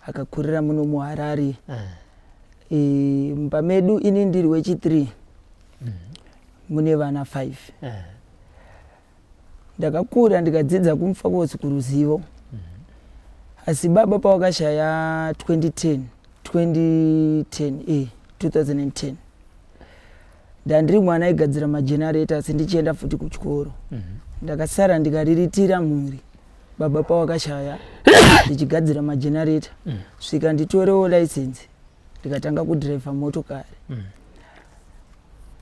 Akakurira muno muHarare. Mumba medu ini ndiri wechi3, mune vana 5. Ndakakura ndikadzidza kuMufakose kuruzivo, asi baba pawakashaya 2010, 2010, 2010, ndandiri mwana aigadzira magenerator, asi ndichienda futi kuchikoro. Ndakasara ndikariritira mhuri baba pawakashaya, ndichigadzira magenerator, svika nditorewo license, ndikatanga kudhiraivha motokari,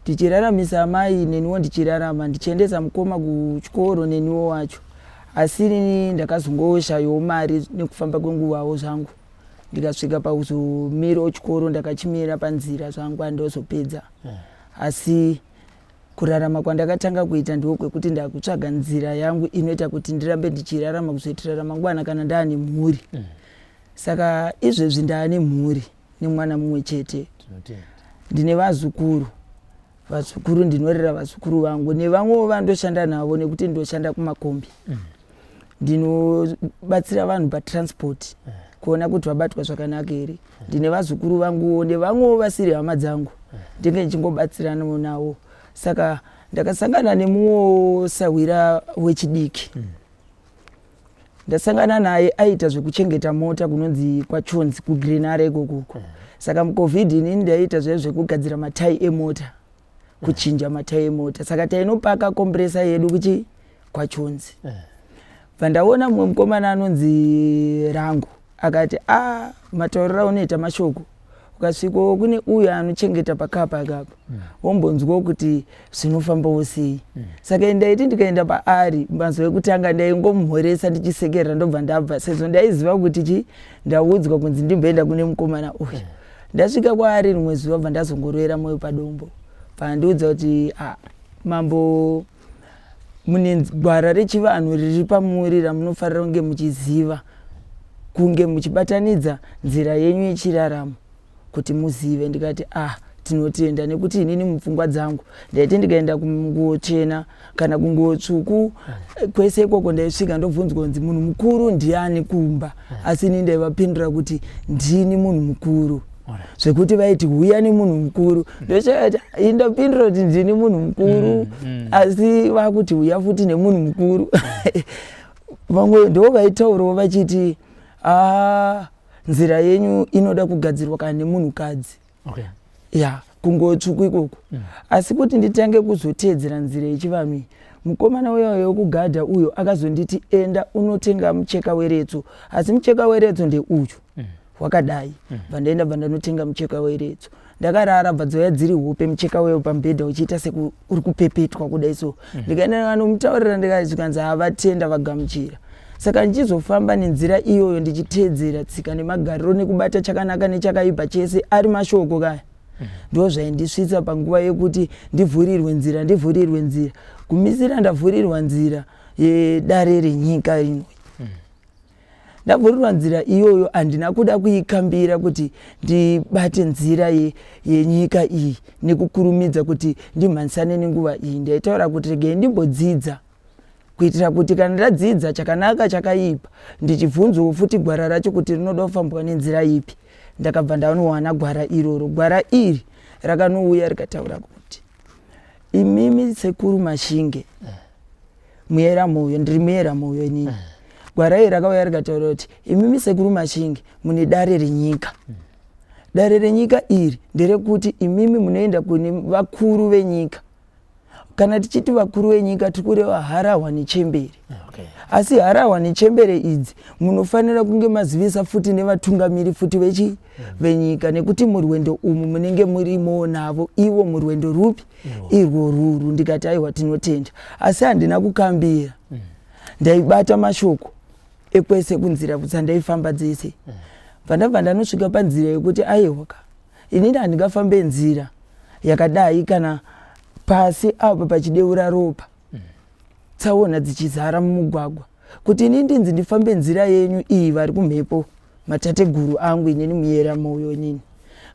tichiraramisa amai, neniwo ndichirarama, ndichiendesa mukoma kuchikoro neniwo wacho. Asi inini ndakazongoshayiwo mari nekufamba kwenguvawo zvangu, ndikasvika pakuzomirawo chikoro. Ndakachimira panzira zvangu, handozopedza. Asi kurarama kwandakatanga kuita ndiko kwekuti ndakutsvaga nzira yangu inoita kuti ndirambe ndichirarama kuzoitira ramangwana kana ndaane mhuri. Saka izvezvi ndaane mhuri nemwana mumwe chete. Tinotenda. Ndine vazukuru. Vazukuru, ndinorera vazukuru vangu nevamwewo vandoshanda navo, nekuti ndoshanda kumakombi. Ndinobatsira vanhu patransport kuona kuti vabatwa zvakanaka here. Ndine vazukuru vanguwo nevamwewo vasiri hama dzangu, ndinge ndichingobatsiranawo navo. Saka ndakasangana nemumwewo sahwira wechidiki. Ndasangana naye aita zvekuchengeta mota kunonzi kwaChonzi, kuGlen Area ikokoko. Saka muCovid inini ndaiita zviya zvekugadzira matai emota, kuchinja matai emota. Saka tainopaka compressor yedu kuchi kwaChonzi. Bva ndaona mumwe mukomana anonzi Rangu, akati, "A, matauriro aunoita mashoko, ukasvikawo kune uyo anochengeta pakapa apa, wombonzwawo kuti zvinofambawo sei." Saka ndaiti ndikaenda paari, mazuva ekutanga ndaingomhoresa ndichisekerera, ndobva ndabva, sezvo ndaiziva kuti chi ndaudzwa kunzi ndimboenda kune mukomana uyu. Ndasvika kwaari rimwe zuva, bva ndazongorovera mwoyo padombo, bvandiudza kuti, "A, mambo, mune gwara rechivanhu riri pamuri ramunofanira kunge muchiziva, kunge muchibatanidza nzira yenyu yechiraramo kuti muzive." Ndikati, "Ah, tinotenda," nekuti inini mupfungwa dzangu ndaiti ndikaenda kunguo chena kana kunguo tsvuku, kwese ikoko ndaisvika ndobvunzwa kunzi munhu mukuru ndiani kumba. Asi ini ndaivapindura kuti ndini munhu mukuru, zvekuti vaiti, "Huya nemunhu mukuru." Ndochati indapindura kuti ndini munhu mukuru, asi vakuti, "Huya futi nemunhu mukuru." Vamwe ndo vaitaurawo vachiti, "A, nzira yenyu inoda kugadzirwa kana nemunhukadzi." Ya, kunguo tsvuku ikoko. Asi kuti nditange kuzoteedzera nzira yechivanhu iyi, mukomana uya wekugadha uyo akazonditi, "Enda unotenga mucheka weretso." Asi mucheka weretso ndeuyu wakadai. Bva ndaenda, bva ndanotenga mucheka weretso. Ndakarara, bva dzauya dziri hope, mucheka weyo pamubhedha uchiita seuri kupepetwa kudai. So ndikaenda, ndikanomutaurira, ndikazvikanzi havatenda, vagamuchira. Saka ndichizofamba nenzira iyoyo, ndichiteedzera tsika nemagariro nekubata chakanaka nechakaipa chese ari mashoko kaya, ndo zvaindisvitsa panguva yekuti ndivhurirwe nzira, ndivhurirwe nzira, gumisira ndavhurirwa nzira yedare renyika rino. Ndavhurirwa nzira iyoyo, handina kuda kuikambira kuti ndibate nzira yenyika iyi nekukurumidza kuti ndimhanyisane nenguva iyi. Ndaitaura kuti regei ndimbodzidza, kuitira kuti kana ndadzidza chakanaka, chakaipa, ndichibvunzwawo futi gwara racho kuti rinoda kufambwa nenzira ipi. Ndakabva ndanowana gwara iroro. Gwara iri rakanouya rikataura kuti, "Imimi sekuru Mashinge, muyera moyo," ndiri muyera moyo inini. Gwara iri rakauya rikataura kuti, "Imimi sekuru Mashinge mune dare renyika. Dare renyika iri nderekuti imimi munoenda kune vakuru venyika." Kana tichiti vakuru venyika, tiri kureva harahwa nechembere. Asi harahwa nechembere idzi munofanira kunge mazivisa futi nevatungamiri futi vechi venyika, nekuti murwendo umu munenge murimo navo ivo murwendo rupi irwo ruru. Ndikati, "Aiwa, tinotenda." Asi handina kukambira. Ndaibata mashoko ekwese kunzira dzandaifamba dzese. Bva ndabva ndanosvika panzira yekuti, aiwa ka, inini handingafambe nzira yakadai kana pasi apa pachideura ropa, tsaona dzichizara mumugwagwa, kuti ini ndinzi ndifambe nzira yenyu iyi, vari kumhepo matateguru angu, inini muyera moyo inini.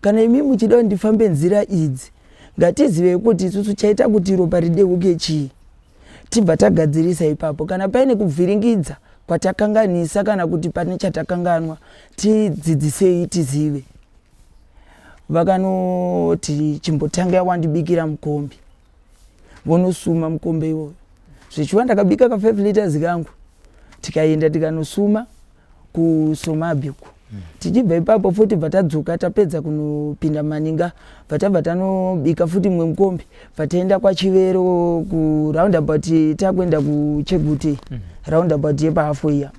Kana imi muchida kuti ndifambe nzira idzi, ngatizivei kuti isusu chaita kuti ropa rideuke chii, tibva tagadzirisa ipapo. Kana paine kubviringidza kwatakanganisa kana kuti pane chatakanganwa, tidzidzisei tizive. Vakanoti chimbotanga wandibikira mukombe, vonosuma mukombe iwoyo. Zvichiwa ndakabika ka 5 liters kangu, tikaenda tikanosuma kuSomabi uku. Tichibva ipapo futi bva tadzoka, tapedza kunopinda maninga, bva tabva tanobika futi mumwe mukombe, bva taenda kwaChivero kuroundabout, takuenda kuCheguti, roundabout yepahafu iya.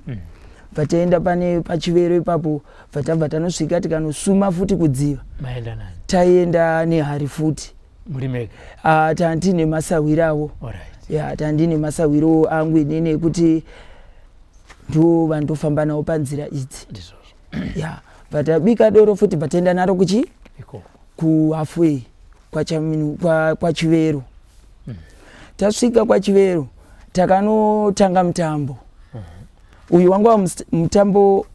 Bva taenda pane paChivero ipapo, bva tabva tanosvika tikanosuma futi kudziva. Maenda nani? Taenda nehari futi. Muri mega? Ah, tandine masahwiro avo. Ya, tandine masahwiro angu inini ekuti ndo vandofamba navo panzira idzi. Ndizvozvo. Ya, bva tabika doro futi, bva taenda naro kuchi Ikoko. Kuhalfway kwaChaminu, kwaChivero. Tasvika kwaChivero takanotanga mutambo uyu. Wanga mutambo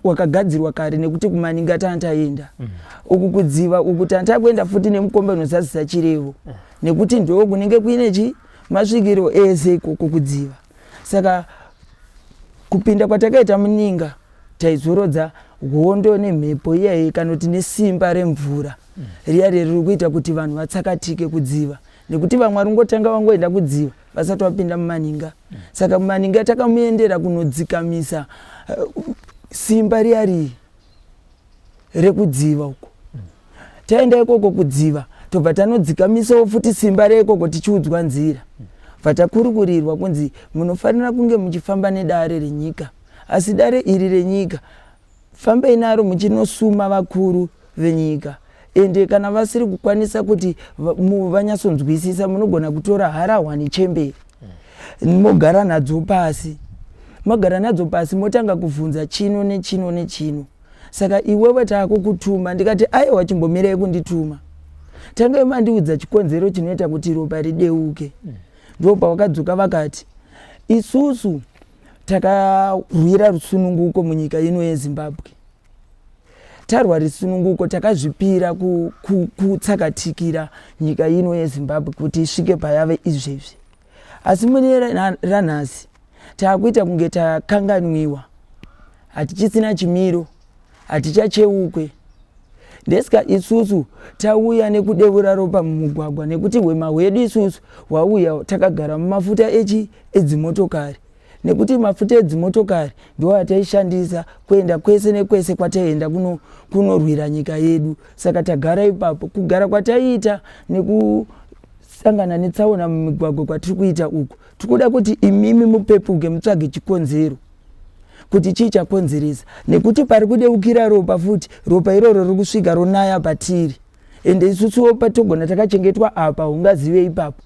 wakagadzirwa kare, nekuti kumaninga tanga taenda uku, kudziva uku tanga takuenda futi nemukombe unozadzisa chirevo, nekuti ndo kunenge kuine chi masvikiro ese ikoko kudziva. Saka kupinda kwatakaita muninga, taizorodza hondo nemhepo iyayi, kana kuti nesimba remvura riya riri kuita kuti vanhu vatsakatike kudziva, nekuti vamwe vari kungotanga vangoenda kudziva vasati vapinda mumaninga. Saka mumaninga takamuendera kunodzikamisa simba riya rii rekudziva uko. Taenda ikoko kudziva, tobva tanodzikamisawo futi simba reikoko, tichiudzwa nzira. Bva takurukurirwa kunzi munofanira kunge muchifamba nedare renyika, asi dare iri renyika fambei naro muchinosuma vakuru venyika. Ende kana vasiri kukwanisa kuti vanyatsonzwisisa, munogona kutora harahwa nechemberi, mogara nadzo pasi. Magara nadzo pasi, motanga kuvhunza chino nechino nechino. Saka iwewe taakukutuma. Ndikati, "Aiwa, chimbomirai kundituma, tangai mandiudza chikonzero chinoita kuti ropa rideuke." Ndo pavakadzoka vakati, "Isusu takarwira rusununguko munyika ino yeZimbabwe. Tarwa rusununguko, takazvipira kutsakatikira nyika ino yeZimbabwe kuti isvike payave izvezvi. Asi mune ranhasi taakuita kunge takanganwiwa, hatichisina chimiro, hatichacheukwe. Ndesika isusu tauya nekudeura ropa mumugwagwa, nekuti hwema hwedu isusu hwauya takagara mumafuta echi edzimotokari, nekuti mafuta edzimotokari ndo ataishandisa kuenda kwese nekwese kwataienda kunorwira nyika yedu. Saka tagara ipapo, kugara kwataiita nekusangana netsaona mumigwagwa kwatiri kuita uku, tiri kuda kuti imimi mupepuke, mutsvage chikonzero kuti chii chakonzeresa, nekuti pari kudeukira ropa futi, ropa iroro riri kusvika ronaya patiri. Ende isusuwo patogona takachengetwa apa, ungazive ipapo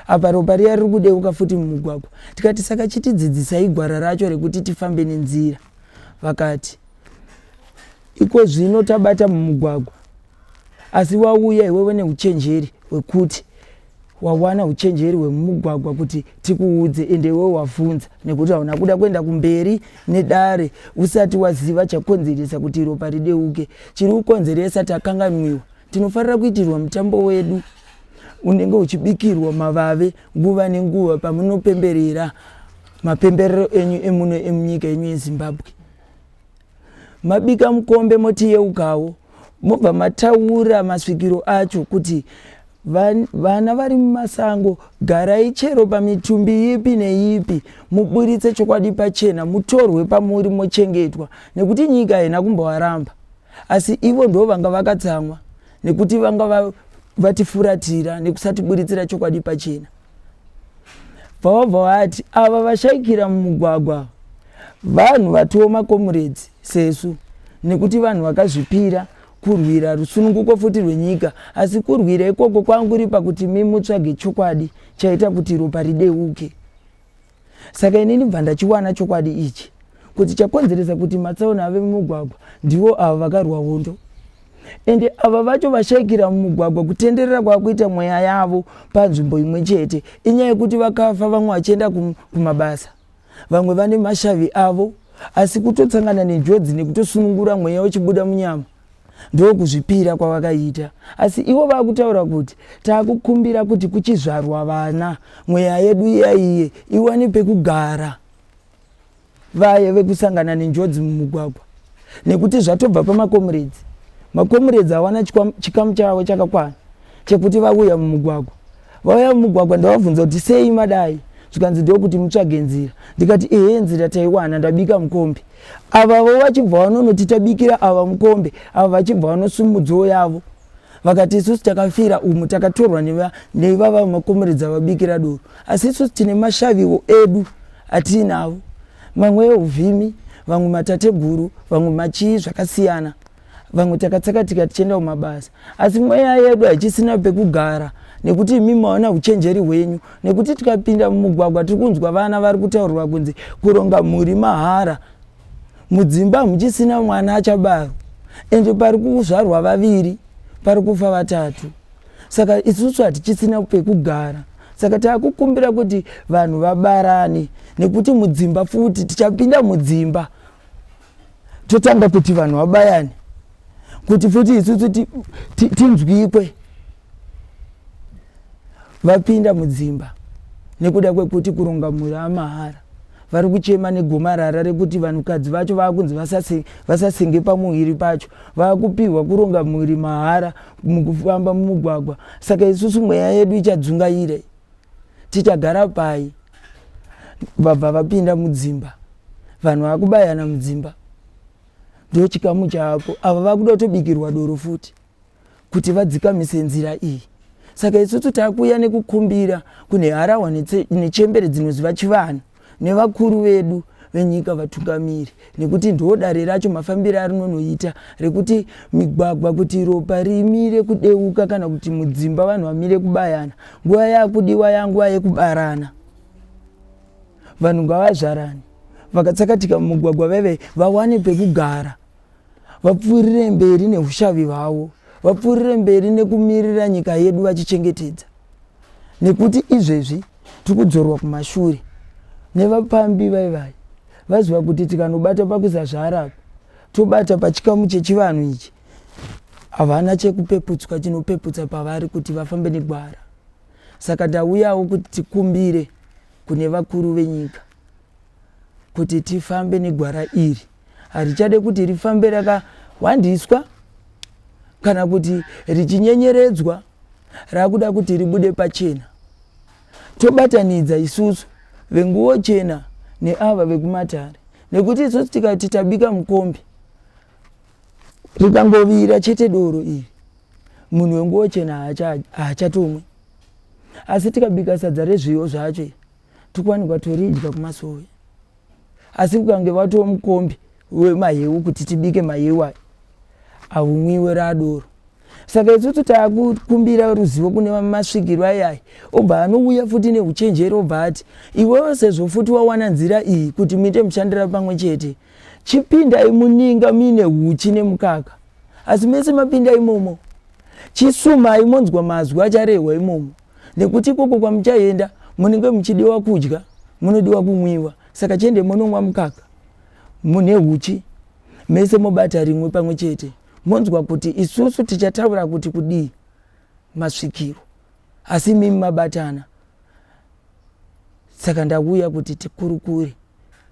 apa ropa riya riri kudeuka futi mumugwagwa." Tikati, "Saka chitidzidzisai gwara racho rekuti tifambe nenzira." Vakati, "Iko zvino tabata mumugwagwa, asi wauya iwewe neuchenjeri hwekuti wawana uchenjeri hwemumugwagwa kuti tikuudze. Ende iwewe wavhunza nekuti hauna kuda kuenda kumberi nedare usati waziva chakonzeresa kuti ropa rideuke. Chiri kukonzeresa, takanganwiwa. Tinofanira kuitirwa mutambo wedu unenge uchibikirwa mavave nguva nenguva pamunopemberera mapemberero enyu emuno emunyika yenyu yeZimbabwe. Mabika mukombe, motiyeukawo, mobva mataura masvikiro acho kuti vana vari mumasango, garai chero pamitumbi ipi neipi, muburitse chokwadi pachena, mutorwe pamuri mochengetwa, nekuti nyika haina kumbovaramba, asi ivo ndo vanga vakatsamwa nekuti vanga vatifuratira nekusatiburitsira chokwadi pachena." Bvavabva vati, "Ava vashaikira mumugwagwa vanhu vatiwo makomuredzi sesu, nekuti vanhu vakazvipira kurwira rusununguko futi rwenyika. Asi kurwira ikoko kwanguri pakuti mi mutsvage chokwadi chaita kuti ropa rideuke. Saka inini bva ndachiwana chokwadi ichi, kuti chakonzeresa kuti matsaona ave mumugwagwa ndivo ava vakarwa hondo. Ende ava vacho vashaikira mumugwagwa, kutenderera kwakuita mweya yavo panzvimbo imwe chete inyaya yekuti vakafa vamwe vachienda kumabasa, vamwe vane mashavi avo, asi kutotsangana nenjodzi nekutosunungura mweya uchibuda munyama, ndokuzvipira kwavakaita. Asi ivo vakutaura kuti taakukumbira kuti kuchizvarwa vana, mweya yedu iya iye iwane pekugara." Vaye vekusangana nenjodzi mumugwagwa nekuti zvatobva pamakomuredzi, makomuredzi hawana chikamu chavo chakakwana chekuti vauya mumugwagwa. Vauya mumugwagwa, ndavabvunza kuti sei madai, zvikanzi ndokuti mutsvage nzira. Ndikati ehe, nzira taiwana, ndabika mukombe. Avavo vachibva vanonoti tabikira ava mukombe, ava vachibva vanosumudzawo yavo, vakati isusu takafira umu, takatorwa nevava makomuredzi avabikira doro, asi isusu tine mashaviwo edu atiinavo, mamwe euvhimi, vamwe matateguru, vamwe machii, zvakasiyana, vamwe takatsakatika tichienda kumabasa, asi mweya yedu haichisina pekugara nekuti imi maona uchenjeri hwenyu. Nekuti tikapinda mumugwagwa tiri kunzwa vana vari kutaurirwa kunzi kuronga mhuri mahara, mudzimba hamuchisina mwana achabarwa, ende pari kuzvarwa vaviri pari kufa vatatu. Saka isusu hatichisina pekugara, saka taakukumbira kuti vanhu vabarane, nekuti mudzimba futi tichapinda mudzimba totanga kuti vanhu vabayane kuti futi isusu tinzwikwe. Vapinda mudzimba nekuda kwekuti kuronga mhuri amahara, vari kuchema negomarara rekuti vanhukadzi vacho vakunzi vasasenge pamuviri pacho, vakupiwa kuronga mhuri mahara mukufamba mumugwagwa. Saka isusu mweya yedu ichadzungaira, tichagara pai? Vabva vapinda mudzimba, vanhu vakubayana mudzimba, ndo chikamu chaapo. Ava vakuda kutobikirwa doro futi kuti vadzikamise nzira iyi. Saka isusu takuuya nekukumbira kune harahwa nechembere dzinoziva chivanhu nevakuru vedu venyika, vatungamiri, nekuti ndo dare racho mafambiro arinonoita rekuti migwagwa kuti ropa rimire kudeuka kana kuti mudzimba vanhu vamire kubayana. Nguva yakudiwa yanguva yekubarana, vanhu ngavazvarane, vakatsakatika mumugwagwa veve vawane pekugara, vapfuurire mberi neushavi hwavo, vapfuurire mberi nekumirira nyika yedu vachichengetedza, nekuti izvezvi tiri kudzorwa kumashure nevapambi vaivai vaziva kuti tikanobata pakusazvara apa, tobata pachikamu chechivanhu ichi, havana chekupeputswa chinopeputsa pavari kuti vafambe negwara. Saka ndauyawo kuti tikumbire kune vakuru venyika kuti tifambe negwara iri. Harichade kuti rifambe rakahwandiswa kana kuti richinyenyeredzwa, rakuda kuti ribude pachena. Tobatanidza isusu venguwo chena neava vekumatare, nekuti isusu tikati tabika mukombe rikangovira chete doro iri, munhu wenguwo chena haachatomwi. Asi tikabika sadza rezviyo zvacho tikuwanikwa toridya kumasowe, asi kukange watoo mukombe wemahewu kuti tibike mahewu aya haumwiwe, raadoro. Saka isusu taakukumbira ruzivo kune masvikiro ayaya, obva anouya futi neuchenjeri, obva ati iwewe sezvo futi wawana nzira iyi kuti muite mushandira pamwe chete, chipindai muninga muine huchi nemukaka, asi mese mapinda imomo chisumai monzwa mazwi acharehwa imomo, nekuti ikoko kwamuchaenda munenge muchidiwa kudya, munodiwa kumwiwa. Saka chiende munomwa mukaka mune huchi mese, mobata rimwe pamwe chete, monzwa kuti isusu tichataura kuti kudii masvikiro, asi imimi mabatana. Saka ndauya kuti tikurukure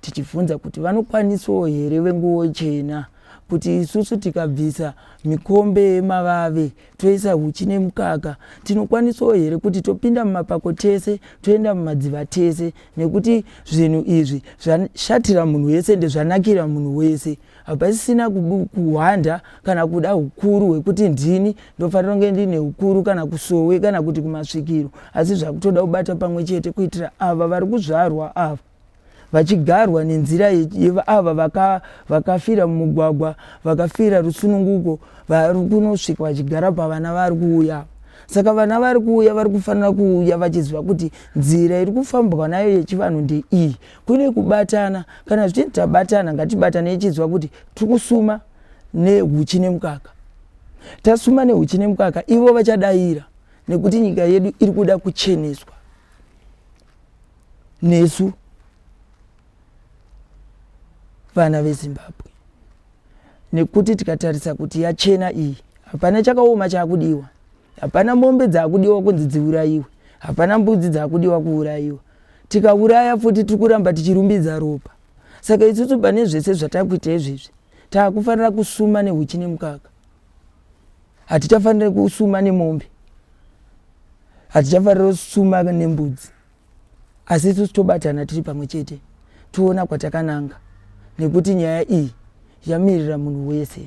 tichibvunza kuti vanokwanisawo here venguwo chena kuti isusu tikabvisa mikombe yemavave toisa huchi nemukaka, tinokwanisawo here kuti topinda mumapako tese, toenda mumadziva tese, nekuti zvinhu izvi zvashatira munhu wese ende zvanakira munhu wese. Hapasisina kuhwanda kana kuda ukuru hwekuti ndini ndofanira kunge ndine ukuru kana kusowe kana kuti kumasvikiro, asi zvakutoda kubata pamwe chete kuitira ava vari kuzvarwa ava vachigarwa nenzira ava vakafira mumugwagwa, vakafira rusununguko, vari kunosvika vachigara pavana vari kuuya. Saka vana vari kuuya vari kufanira kuuya vachiziva kuti nzira iri kufambwa nayo yechivanhu ndeiyi. Kune kubatana, kana zvichinzi tabatana, ngatibatane ichiziva kuti tiri kusuma nehuchi nemukaka. Tasuma nehuchi nemukaka, ivo vachadaira, nekuti nyika yedu iri kuda kucheneswa nesu vana veZimbabwe, nekuti tikatarisa kuti yachena iyi, hapana chakaoma chaakudiwa, hapana mombe dzaakudiwa kunzi dziurayiwe, hapana mbudzi dzaakudiwa kuurayiwa. Tikauraya futi tiri kuramba tichirumbidza ropa. Saka isusu pane zvese zvatakuita izvezvi takufanira kusuma nehuchi nemukaka. Hatichafaniri kusuma nemombe, hatichafaniri kusuma nembudzi, asi isusu tobatana tiri pamwe chete toona kwatakananga, nekuti nyaya iyi yamirira munhu wese.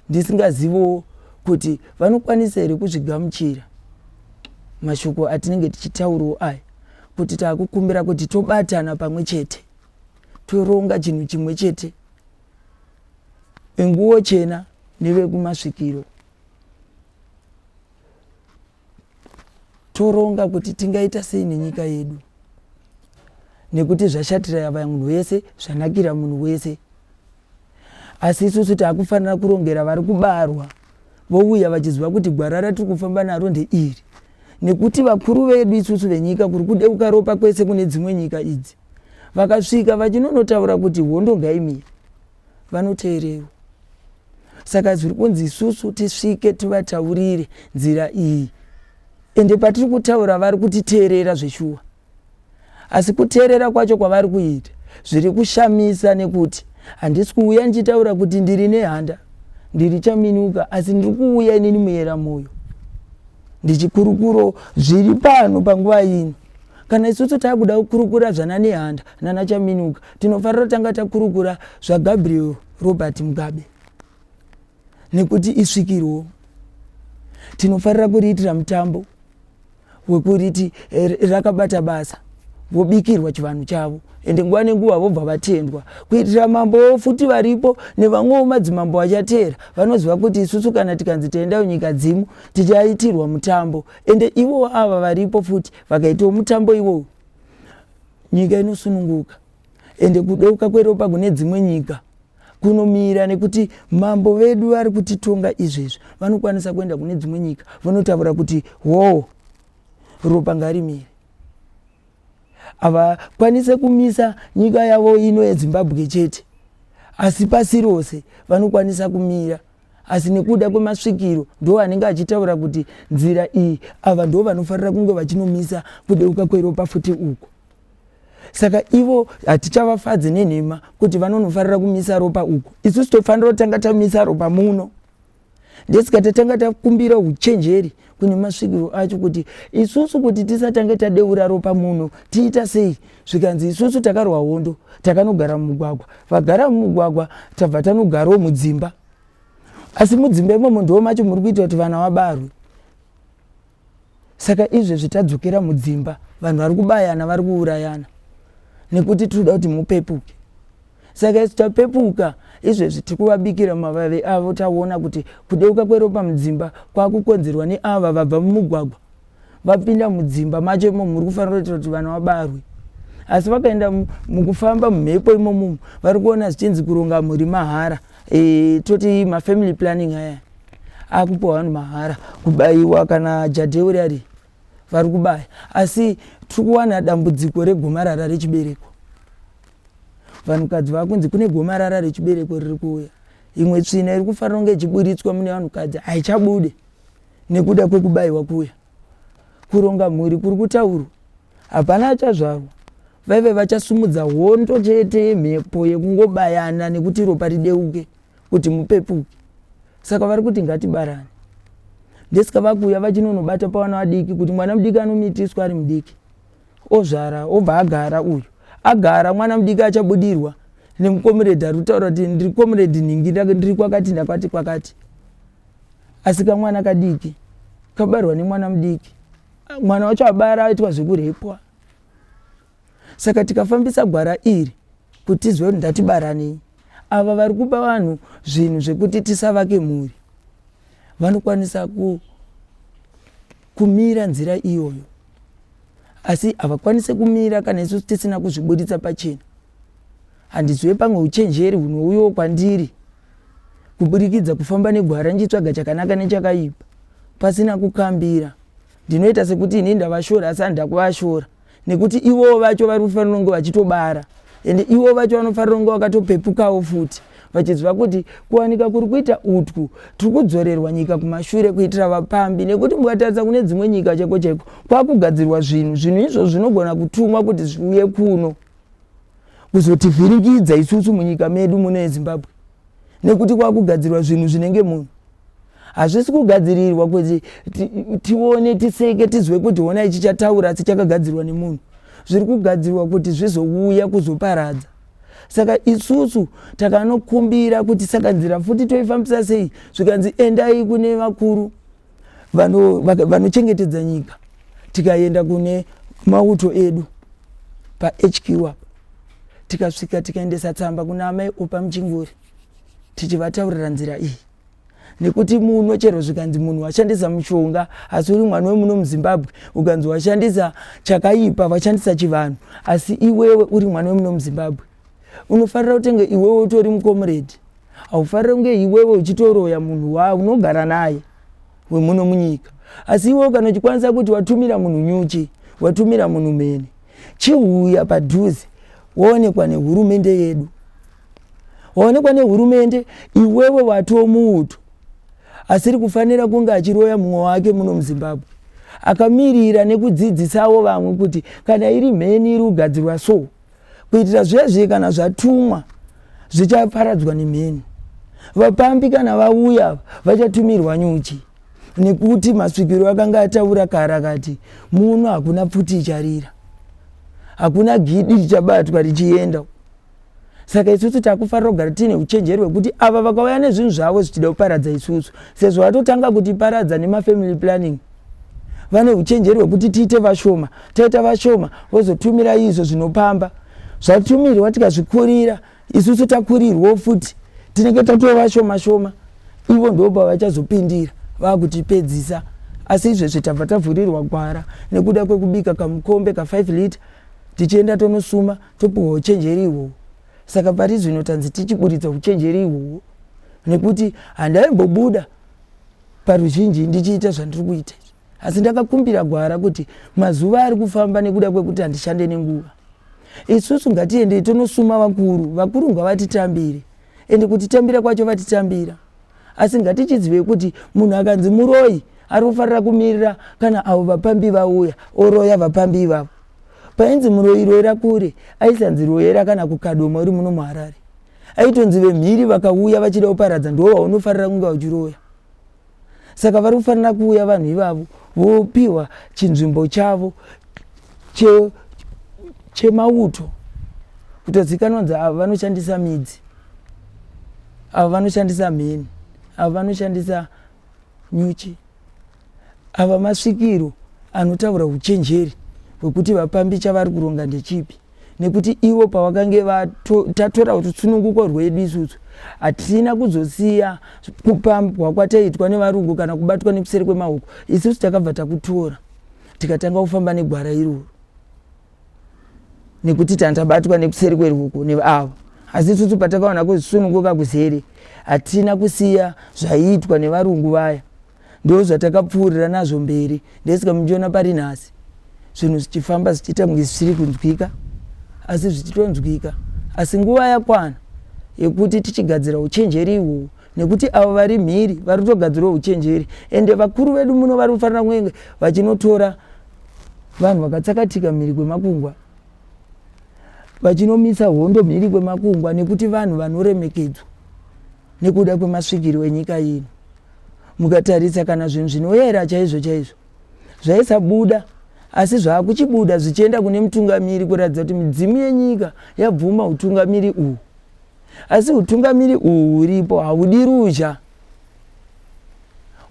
Ndisingazivowo kuti vanokwanisa here kuzvigamuchira mashoko atinenge tichitaurawo aya, kuti takukumbira kuti tobatana pamwe chete toronga chinhu chimwe chete, venguwo chena nevekumasvikiro, toronga kuti tingaita sei nenyika yedu, nekuti zvashatira vanhu vese, zvanakira munhu wese. Asi isusu takufanira kurongera vari kubarwa vouya vachiziva kuti gwara ratiri kufamba naro ndeiri, nekuti vakuru vedu isusu venyika kuri kudeuka ropa kwese kune dzimwe nyika idzi, vakasvika vachinonotaura kuti hondo ngaimire, vanoteererwa. Saka zviri kunzi isusu tisvike tivataurire nzira iyi, ende patiri kutaura vari kutiteerera zveshuwa, asi kuteerera kwacho kwavari kuita zviri kushamisa, nekuti handisi kuuya ndichitaura kuti ndiri nehanda, ndiri chaminuka, asi ndiri kuuya inini muyera moyo ndichikurukuro zviri pano panguva ino. Kana isusu takuda kukurukura zvana nehanda nana chaminuka, tinofanira tanga takurukura zvaGabriel Robert Mugabe, nekuti isvikirwo. Tinofanira kuriitira mutambo wekuriti rakabata basa, vobikirwa chivanhu chavo, ende nguva nenguva vobva vatendwa, kuitira mambowo futi varipo nevamwewo madzimambo achateera vanoziva kuti isusu kana tikanzi taenda kunyika dzimu tichaitirwa mutambo, ende ivowo ava varipo futi vakaitawo mutambo iwowo, nyika inosununguka, ende kudeuka kweropa kune dzimwe nyika kunomira, nekuti mambo vedu vari kutitonga izvezvi vanokwanisa kuenda kune dzimwe nyika vonotaura kuti hoo, ropa ngarimire. Havakwanise kumisa nyika yavo ino yeZimbabwe chete, asi pasi rose vanokwanisa kumira, asi nekuda kwemasvikiro ndo anenge achitaura kuti nzira iyi, ava ndo vanofanira kunge vachinomisa kudeuka kweropa futi uko. Saka ivo hatichavafadzi nenhema kuti vanonofarira kumisa ropa uko, isusu tofanira kutanga tamisa ropa muno. Ndesika tatanga takumbira uchenjeri kune masvikiro acho kuti isusu kuti tisatange tadeura ropa muno tiita sei. Zvikanzi isusu takarwa hondo, takanogara mumugwagwa, vagara mumugwagwa tabva tanogarawo mudzimba, asi mudzimba imomo ndo macho muri kuita kuti vana vabarwe. Saka izvezvi tadzokera mudzimba, vanhu vari kubayana, vari kuurayana nekuti tinoda kuti mupepuke. Saka isu tapepuka izvezvi tiri kuvabikira mavave avo, taona kuti kudeuka kweropa mudzimba kwakukonzerwa neava vabva mumugwagwa vapinda mudzimba macho imomo muri kufanira kuitira kuti vana vabarwe. Asi vakaenda mukufamba mumhepo imomo vari kuona zvichinzi kuronga mhuri mahara, toti mafamily planning aya akupiwa vanhu mahara, kubayiwa kana jadheuri ari vari kubaya, asi tiri kuwana dambudziko regomarara rechibereko. Vanhukadzi vakunzi kune gomarara rechibereko riri kuuya, imwe tsvina iri kufanira kunge ichiburitswa mune vanhukadzi haichabude nekuda kwekubayiwa kuya. Kuronga mhuri kuri kutaurwa, hapana achazvarwa, vaive vachasumudza hondo chete yemhepo yekungobayana nekuti ropa rideuke kuti mupepuke. Saka vari kuti ngatibarane. Ndesika vakuuya vachinonobata pavana vadiki kuti mwana mudiki anomitiswa ari mudiki, ozvara obva agara, uyu agara mwana mudiki achabudirwa nemukomuredhi ari kutaura kuti ndiri komuredhi nhingi, ndiri kwakati ndakwati kwakati, asi kamwana kadiki kabarwa nemwana mudiki, mwana wacho abara aitwa zvekurepwa. Saka tikafambisa gwara iri kuti tizive kuti ndatibaranei, ava vari kupa vanhu zvinhu zvekuti tisavake mhuri vanokwanisa kumira nzira iyoyo, asi havakwanise kumira kana isusu tisina kuzviburitsa pachena. Handizive pamwe uchenjeri hunouyawo kwandiri kuburikidza kufamba negwara ndichitsvaga chakanaka nechakaipa pasina kukambira. Ndinoita sekuti ini ndavashora, asi handida kuvashora nekuti ivowo vacho vari kufanira kunge vachitobara, ende ivo vacho vanofanira kunge vakatopepukawo futi vachiziva kuti kuwanika kuri kuita utwu tiri kudzorerwa nyika kumashure kuitira vapambi, nekuti mukatarisa kune dzimwe nyika chaiko chaiko kwakugadzirwa zvinhu, zvinhu izvozvo zvinogona kutumwa kuti zviuye kuno. Kuzotivhiringidza isusu munyika medu muno yeZimbabwe, nekuti kwakugadzirwa zvinhu zvinenge munhu. Hazvisi kugadzirirwa kuti tione, tiseke, tizwe kuti hona ichi chataura, asi chakagadzirwa nemunhu. Zviri kugadzirwa kuti zvizouya kuzoparadza. Saka isusu takanokumbira kuti saka nzira futi toifambisa sei? Zvikanzi endai kune vakuru vanochengetedza vano nyika. Tikaenda kune mauto edu paHQ apa, tikasvika tikaendesa tsamba kuna amai Opa Muchinguri tichivataurira nzira iyi, nekuti muno chero zvikanzi munhu washandisa mushonga asi uri mwana wemuno muZimbabwe, ukanzi washandisa chakaipa, washandisa chivanhu, asi iwewe uri mwana wemuno muZimbabwe, unofanira kutenge iwewe utori mucomrade. Haufaniri kunge iwewe uchitoroya munhu wa unogara naye wemuno munyika. Asi iwewe kana uchikwanisa kuti watumira munhu nyuchi, watumira munhu mhene, chiuya padhuze waonekwa nehurumende yedu. Waonekwa nehurumende, iwewe watoo muuto asiri kufanira kunge achiroya mumwe wake muno muZimbabwe, akamirira nekudzidzisawo vamwe kuti kana iri mheni iri kugadzirwa so, kuitira zviya zviye kana zvatumwa zvichaparadzwa nemheni. Vapambi kana vauya vachatumirwa nyuchi, nekuti masvikiro akanga ataura kare akati muno hakuna pfuti icharira, hakuna gidi richabatwa richienda. Saka isusu takufanira kugara tiine uchenjeri hwekuti ava vakauya nezvinhu zvavo zvichida kuparadza isusu, sezvo vatotanga kutiparadza nemafamily planning, vane uchenjeri hwekuti tiite vashoma. Taita vashoma, vozotumira izvo zvinopamba. Zvatumirwa tikazvikurira, isusu takurirwawo futi, tinenge tatova vashoma shoma. Ivo ndo pavachazopindira vakutipedzisa. Asi izvezvi tabva tavhurirwa gwara nekuda kwekubika kamukombe ka5 liter, tichienda tonosuma, topiwa uchenjeri ihwohwo. Saka pari zvino tanzi tichiburitsa uchenjeri ihwohwo, nekuti handaimbobuda paruzhinji ndichiita zvandiri kuita izvi, asi ndakakumbira gwara kuti mazuva ari kufamba nekuda kwekuti handishande nenguva. Isusu ngatiendei tonosuma vakuru, vakuru ngavatitambire, ende kutitambira kwacho vatitambira. Asi ngatichizivei kuti munhu akanzi muroyi ari kufanira kumirira kana avo vapambi vauya, oroya vapambi ivavo. Painzi muroyi royera kure, aisanzi royera kana kuKadoma uri muno muHarare. Aitonzi vemhiri vakauya vachida kuparadza ndo vaunofanira kunge vachiroya. Saka vari kufanira kuuya vanhu ivavo vopiwa chinzvimbo chavo chemauto, kutozikanwa kunzi ava vanoshandisa midzi, ava vanoshandisa mheni, ava vanoshandisa nyuchi, ava masvikiro anotaura uchenjeri hwekuti vapambi chavari kuronga ndechipi. Nekuti ivo pavakange tatora rusununguko rwedu isusu, hatina kuzosiya kupambwa kwataiitwa nevarungu kana kubatwa nekuseri kwemaoko. Isusu takabva takutora, tikatanga kufamba negwara iroro, nekuti tandabatwa nekuseri kweruoko neavo. Asi isusu patakaona kusununguka kuzere, hatina kusiya zvaiitwa nevarungu vaya, ndo zvatakapfuurira nazvo mberi. Ndesika muchiona pari nhasi zvinhu zvichifamba zvichiita kunge zvisiri kunzwika, asi zvichitonzwika. Asi nguva yakwana yekuti tichigadzira uchenjeri ihwohwo, nekuti avo vari mhiri vari kutogadzirawo uchenjeri, ende vakuru vedu muno vari kufanira kunge vachinotora vanhu vakatsakatika mhiri kwemakungwa, vachinomisa hondo mhiri kwemakungwa, nekuti vanhu vanoremekedzwa nekuda kwemasvikiro enyika ino. Mukatarisa kana zvinhu zvinoyera chaizvo chaizvo zvaisabuda, asi zvaakuchibuda zvichienda kune mutungamiri, kuratidza kuti midzimu yenyika yabvuma utungamiri uhu. Asi utungamiri uhu huripo haudi ruzha,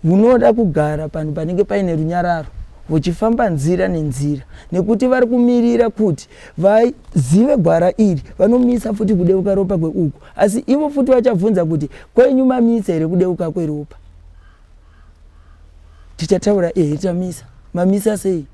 hunoda kugara panhu panenge paine runyararo, huchifamba nzira nenzira, nekuti vari kumirira kuti vazive gwara iri. Vanomisa futi kudeuka ropa kweuku, asi ivo futi vachabvunza kuti kwenyu mamisa here kudeuka kweropa? Tichataura ehe, tamisa. Mamisa sei?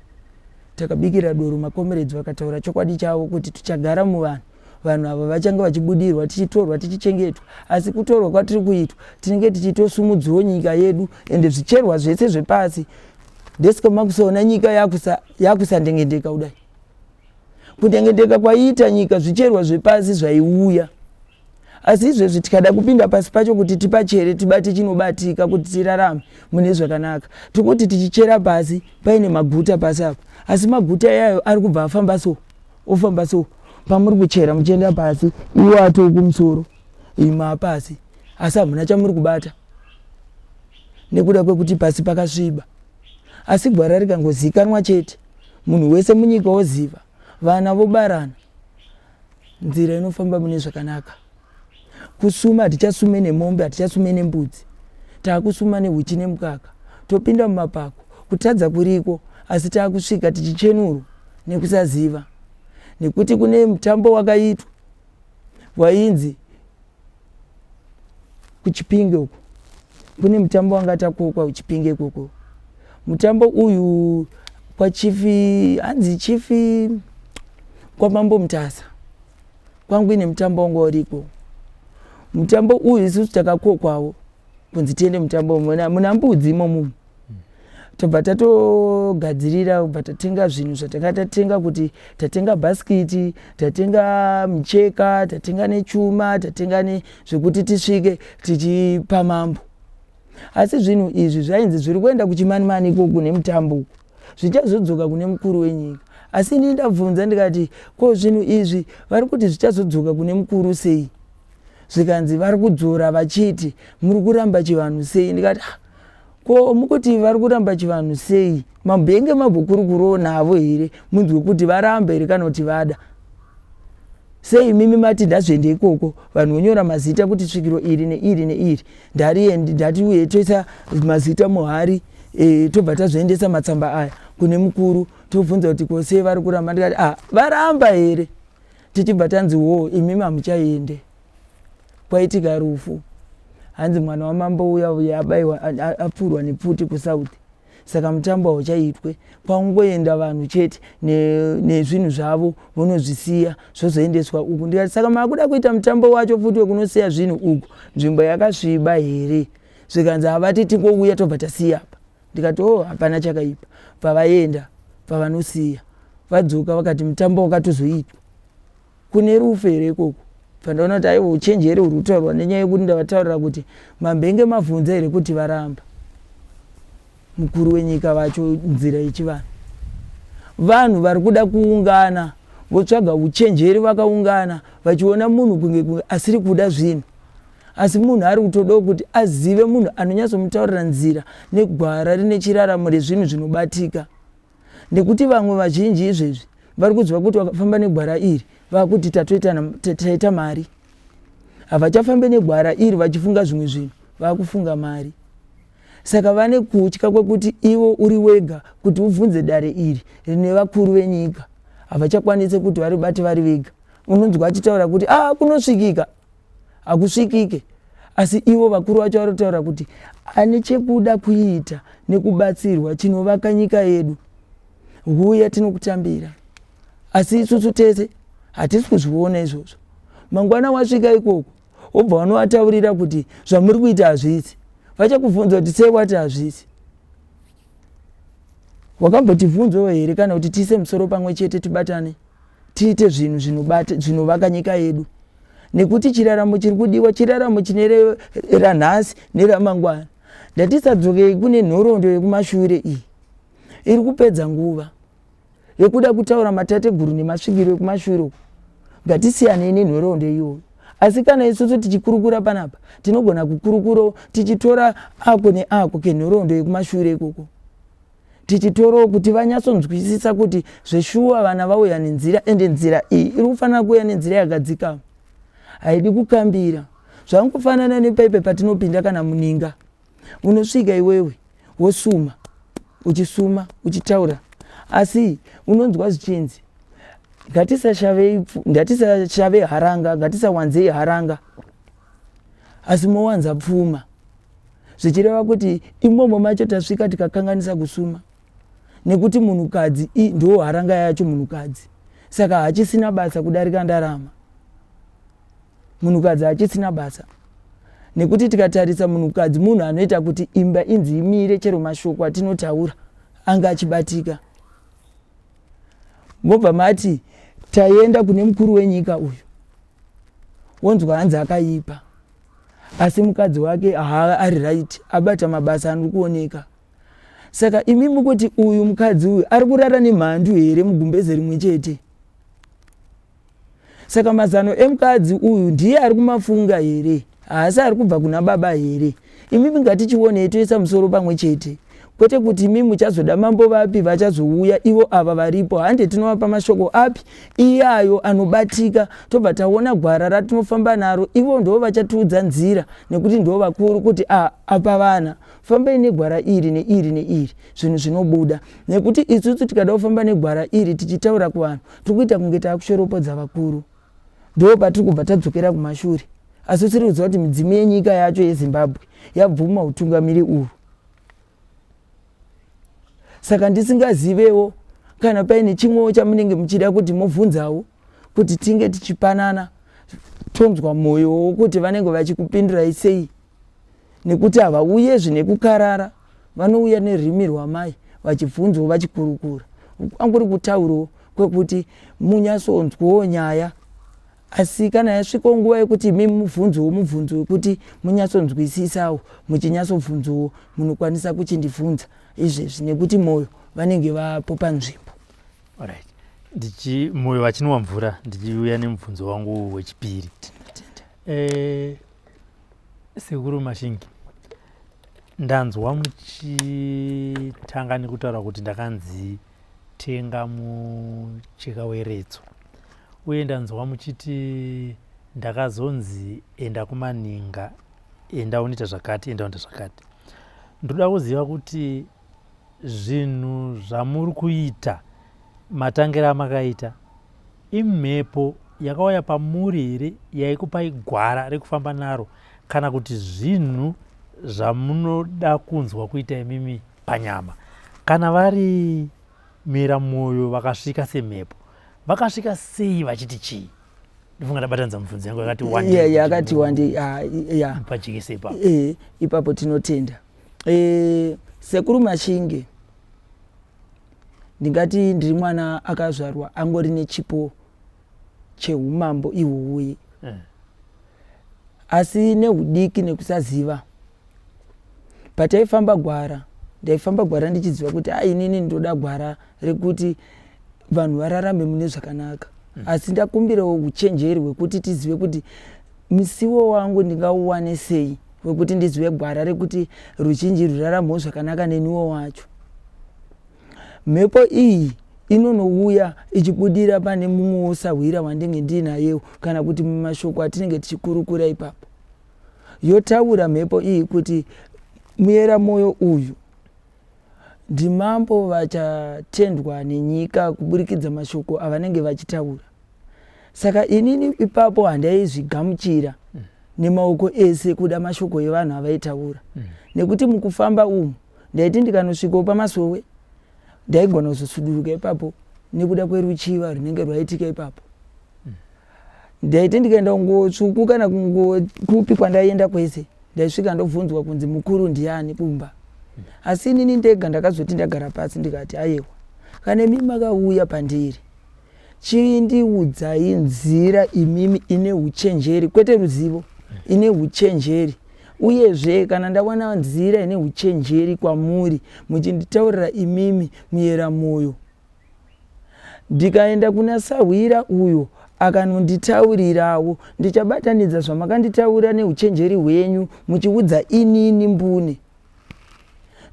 Takabikira doro makomeredzi, vakataura chokwadi chavo kuti tichagara muvanhu, vanhu ava vachange vachibudirwa, tichitorwa, tichichengetwa. Asi kutorwa kwatiri kuitwa, tinenge tichitosumudziwo nyika yedu, ende zvicherwa zvese zvepasi. Ndesika makusaona nyika yakusandengendeka kudai. Kundengendeka kwaiita nyika, zvicherwa zvepasi zvaiuya, asi izvezvi tikada kupinda pasi pacho kuti tipachere, tibate chinobatika kuti tirarame mune zvakanaka, tikuti tichichera pasi paine maguta pasi apa, asi maguta iyayo ari kubva afamba so, ofamba so. Pamuri kuchera muchienda pasi, iwo atoo kumusoro, imi pasi, asi hamuna chamuri kubata nekuda kwekuti pasi pakasviba. Asi gwara rikangozikanwa chete, munhu wese munyika woziva, vana vobarana, nzira inofamba mune zvakanaka. Kusuma hatichasume nemombe, hatichasume nembudzi, taakusuma nehuchi nemukaka. Topinda mumapako, kutadza kuriko, asi taakusvika tichichenurwa nekusaziva, nekuti kune mutambo wakaitwa wainzi kuChipinge uko. Kune mutambo wanga takokwa kuChipinge ikoko. Mutambo uyu kwachifi, hanzi chifi kwaMambo Mutasa, kwangu ine mutambo wanga uriko. Mutambo uyu isusu takakokwawo kunzi tiende mutambo muna mbudzi imomo. Tobva tatogadzirira, kubva tatenga zvinhu zvatanga tatenga, kuti tatenga bhasikiti, tatenga micheka, tatenga nechuma, tatenga nezvekuti tisvike tichipa mambo. Asi zvinhu izvi zvainzi zviri kuenda kuchimanimani ikoko nemutambo uku, zvichazodzoka kune mukuru wenyika. Asi ini ndabvunza ndikati, ko zvinhu izvi vari kuti zvichazodzoka kune mukuru sei? Zvikanzi vari kudzora vachiti muri kuramba chivanhu sei. Ndikati, ah, ko mukuti vari kuramba chivanhu sei? Mabhenge mabhukurukuro navo here, munzwe kuti varamba here kana kuti vada sei? Mimi mati ndazviende ikoko, vanhu vonyora mazita kuti svikiro iri neiri neiri ndariendi, ndati uye toisa mazita muhari tobva tazoendesa matsamba aya kune mukuru, tobvunza kuti ko sei vari kuramba. Ndikati, ah, varamba here? Tichibva tanzi, wo, imimi hamuchaende. Kwaitika rufu, hanzi mwana wamambo uya uya abaiwa, apfurwa nepfuti kuSouth, saka mutambo hauchaitwe. Kwangoenda vanhu chete nezvinhu zvavo, vonozvisiya, zvozoendeswa uku. Ndikati, saka makuda kuita mutambo wacho futi wekunosiya zvinhu uku, nzvimbo yakasviba here? Zvikanzi havati tingouya tobva tasiya apa. Ndikati, oh, hapana chakaipa. Pavaenda pavanosiya, vadzoka vakati mutambo wakatozoitwa. Kune rufu here ikoko? Pandaona kuti aiwa, uchenjeri huri kutaurwa nenyaya yekuti ndavataurira kuti mambenge mavhunza here kuti varamba mukuru wenyika vacho nzira yechivanhu. Vanhu vari kuda kuungana votsvaga uchenjeri, vakaungana vachiona munhu kunge kunge asiri kuda zvinhu, asi munhu ari kutodawo kuti azive munhu anonyatsomutaurira nzira negwara rine chiraramo rezvinhu zvinobatika, nekuti vamwe vazhinji izvezvi vari kuziva kuti vakafamba negwara iri vakuti taita mari. Havachafambe negwara iri vachifunga zvimwe zvinhu, vakufunga mari. Saka vane kutya kwekuti ivo uri wega kuti ubvunze dare iri rine vakuru venyika, havachakwanisi kuti varibate vari vega. Unonzwa achitaura kuti a ah, kunosvikika, hakusvikike, asi ivo vakuru vacho vari kutaura kuti ane chekuda kuita nekubatsirwa chinovaka nyika yedu, huya tinokutambira. Asi isusu tese hatisi kuzviona izvozvo. Mangwana wasvika ikoko, wobva wanovataurira kuti zvamuri kuita hazvisi, vachakubvunza kuti sei wati hazvisi? Wakambotibvunzawo here kana kuti tiise musoro pamwe chete, tibatane, tiite zvinhu zvinovaka nyika yedu? Nekuti chiraramo chiri kudiwa chiraramo chine ranhasi neramangwana. Ndatisadzokei kune nhoroondo yekumashure iyi iri kupedza nguva yekuda kutaura matateguru nemasvikiro ekumashure uku. Ngatisiyanei nenhoroondo iyoyo. Asi kana isusu tichikurukura panapa, tinogona kukurukurawo tichitora ako neako kenhoroondo yekumashure ikoko, tichitorawo kuti vanyatsonzwisisa kuti zveshuwa vana vauya nenzira, ende nzira iyi iri kufanira kuuya nenzira yakadzikama, haidi kukambira. Zvangofanana nepaipe patinopinda kana muninga, unosvika iwewe wosuma, uchisuma uchitaura, asi unonzwa zvichinzi ngatisashave haranga, ngatisawanzei haranga, asi mowanza pfuma, zvichireva kuti imomo macho tasvika tikakanganisa kusuma, nekuti munhukadzi ndo haranga yacho munhukadzi, saka hachisina basa kudarika ndarama. Munhukadzi hachisina basa, nekuti tikatarisa munhukadzi munhu anoita kuti imba inzi imire, chero mashoko atinotaura anga achibatika. Mobva mati taenda kune mukuru wenyika uyu, wonzwa hanzi akaipa, asi mukadzi wake haa ari right, abata mabasa anori kuoneka. Saka imi mukuti uyu mukadzi uyu ari kurara nemhandu here mugumbeze rimwe chete? Saka mazano emukadzi uyu ndiye ari kumafunga here? Haasi ari kubva kuna baba here? Imimi ngatichionei toisa musoro pamwe chete. Kwete kuti imi muchazoda mambo vapi vachazouya ivo ava varipo hande tinovapa mashoko api iyayo anobatika tobva taona gwara ratinofamba naro ivo ndo vachatiudza nzira nekuti ndo vakuru kuti a apa vana fambai negwara iri neiri neiri zvinhu zvinobuda nekuti isusu tikada kufamba negwara iri tichitaura kuvanhu tiri kuita kunge taakushoropodza vakuru ndo patiri kubva tadzokera kumashure asi tiri kuziva kuti midzimu yenyika yacho yezimbabwe yabvuma utungamiri uhwu saka ndisingazivewo kana paine chimwewo chamunenge muchida kuti mobvunzawo kuti tinge tichipanana tonzwa mwoyo wokuti vanenge vachikupindurai sei nekuti havauye zvine kukarara vanouya nerimi rwamai vachibvunzwo vachikurukura anguri kutaurawo kwekuti munyasonzwawo nyaya asi kana yasvikawo nguva yekuti imi mubvunzowo mubvunzo wekuti munyatsonzwisisawo muchinyatsobvunzowo munokwanisa kuchindibvunza izvezvi nekuti moyo vanenge vapo panzvimbo. Alright. Ndichi moyo vachinwa mvura ndichiuya nemubvunzo wangu wechipiri. Eh, sekuru Mashingi ndanzwa muchitanga nekutaura kuti ndakanzi tenga mucheka weretso uye ndanzwa muchiti ndakazonzi enda kumaninga enda unoita zvakati enda unoita zvakati ndoda kuziva kuti zvinhu zvamuri kuita matangiro amakaita imhepo yakauya pamuri here yaikupai gwara rekufamba naro kana kuti zvinhu zvamunoda kunzwa kuita imimi panyama kana vari mira mwoyo vakasvika semhepo vakasvika sei vachiti chii ndofunga ndabatanidza mibvunzo yangu yakati wandei yakati wandei ah, ya pajekese ipapo eh, ipapo tinotenda eh, sekuru mashinge ndingati ndiri mwana akazvarwa angori nechipo chehumambo ihwohwoye eh. Asi nehudiki nekusaziva pataifamba gwara ndaifamba gwara ndichiziva kuti a inini ndoda gwara rekuti vanhu vararame mune zvakanaka mm. Asi ndakumbirawo uchenjeri hwekuti tizive kuti musiwo wangu ndingauwane sei wekuti ndizive gwara rekuti ruzhinji ruraramewo zvakanaka neniwo wacho. Mhepo iyi inonouya ichibudira pane mumwewo sahwira wandinge ndiinayewo kana kuti mumashoko atinenge tichikurukura ipapo. Yotaura mhepo iyi kuti muyera mwoyo uyu ndimambo vachatendwa nenyika kuburikidza mashoko avanenge vachitaura. Saka inini ipapo handaizvigamuchira mm. nemaoko ese kuda mashoko evanhu avaitaura mm. nekuti mukufamba umu ndaiti ndikanosvikawo pamasowe ndaigona kuzosuduruka ipapo nekuda kweruchiva runenge rwaitika ipapo mm. Ndaiti ndikaenda kunguo tsvuku kana kunguo kupi kwandaienda kwese ndaisvika ndobvunzwa kunzi mukuru ndiani kumba mm. Asi inini ndega ndakazoti ndagara pasi ndikati ayewa kana imi makauya pandiri Chindiudzai nzira imimi ine uchenjeri, kwete ruzivo, ine uchenjeri. Uyezve kana ndawana nzira ine uchenjeri kwamuri, muchinditaurira imimi muyera moyo, ndikaenda kuna sahwira uyo akanonditaurirawo, ndichabatanidza zvamakanditaura neuchenjeri hwenyu muchiudza inini mbune.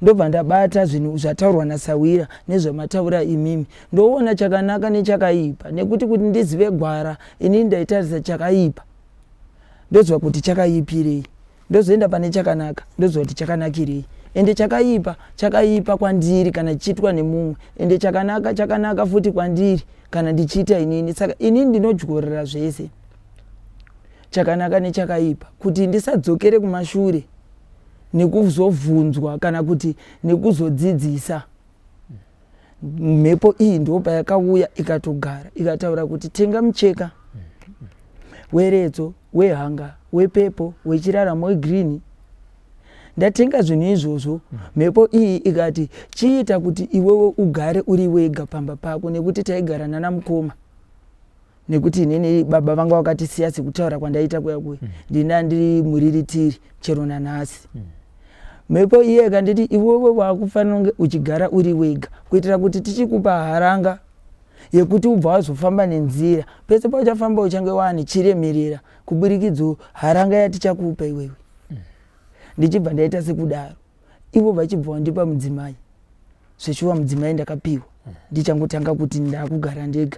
Ndobva ndabata zvinhu zvataurwa nasahwira nezvamataura imimi ndoona chakanaka nechakaipa nekuti kuti ndizive gwara inini ndaitarisa chakaipa ndoziva kuti chakaipirei ndozoenda pane chakanaka ndoziva kuti chakanakirei ende chakaipa chakaipa kwandiri kana chichiitwa nemumwe ende chakanaka chakanaka futi kwandiri kana ndichiita inini saka inini ndinodyorera zvese chakanaka nechakaipa kuti ndisadzokere kumashure nekuzobvunzwa kana kuti nekuzodzidzisa mhepo iyi ndo payakauya ikatogara ikataura kuti tenga mucheka weretso wehanga wepepo wechiraramo wegreen ndatenga zvinhu izvozvo mhepo iyi ikati chiita kuti iwewe ugare uri wega pamba pako nekuti taigara nana mukoma nekuti inini baba vanga vakatisiya sekutaura kwandaita kuya kuya mm. ndina ndiri muriritiri chero nanhasi mm. mhepo iye ikanditi iwewe wakufanira kunge uchigara uri wega kuitira kuti tichikupa haranga Yekuti ubva wazofamba nenzira pese pauchafamba uchange waane chiremerera kuburikidzo haranga yatichakupa iwewe. Ndichibva ndaita sekudaro, ivo vachibva wandipa mudzimai. Zveshuwa mudzimai ndakapiwa ndichangotanga kuti ndakugara ndega.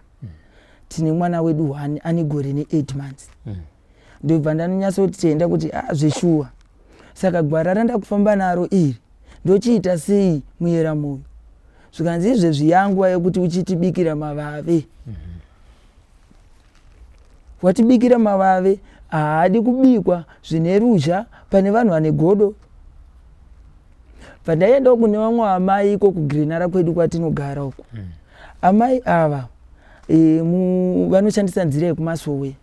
Tine mwana wedu one ane gore ne8 months. Ndobva ndanonyatsotenda kuti ah, zveshuwa, saka gwara randakufamba naro iri ndochiita sei muyera moyo? Zvikanzi izvezvi yanguva yekuti uchitibikira mavave. Watibikira mavave haadi kubikwa zvine ruzha pane vanhu vane godo. Bva ndaiendawo kune vamwe amai iko kugrenara kwedu kwatinogara uko. Amai ava vanoshandisa nzira yekumasowe.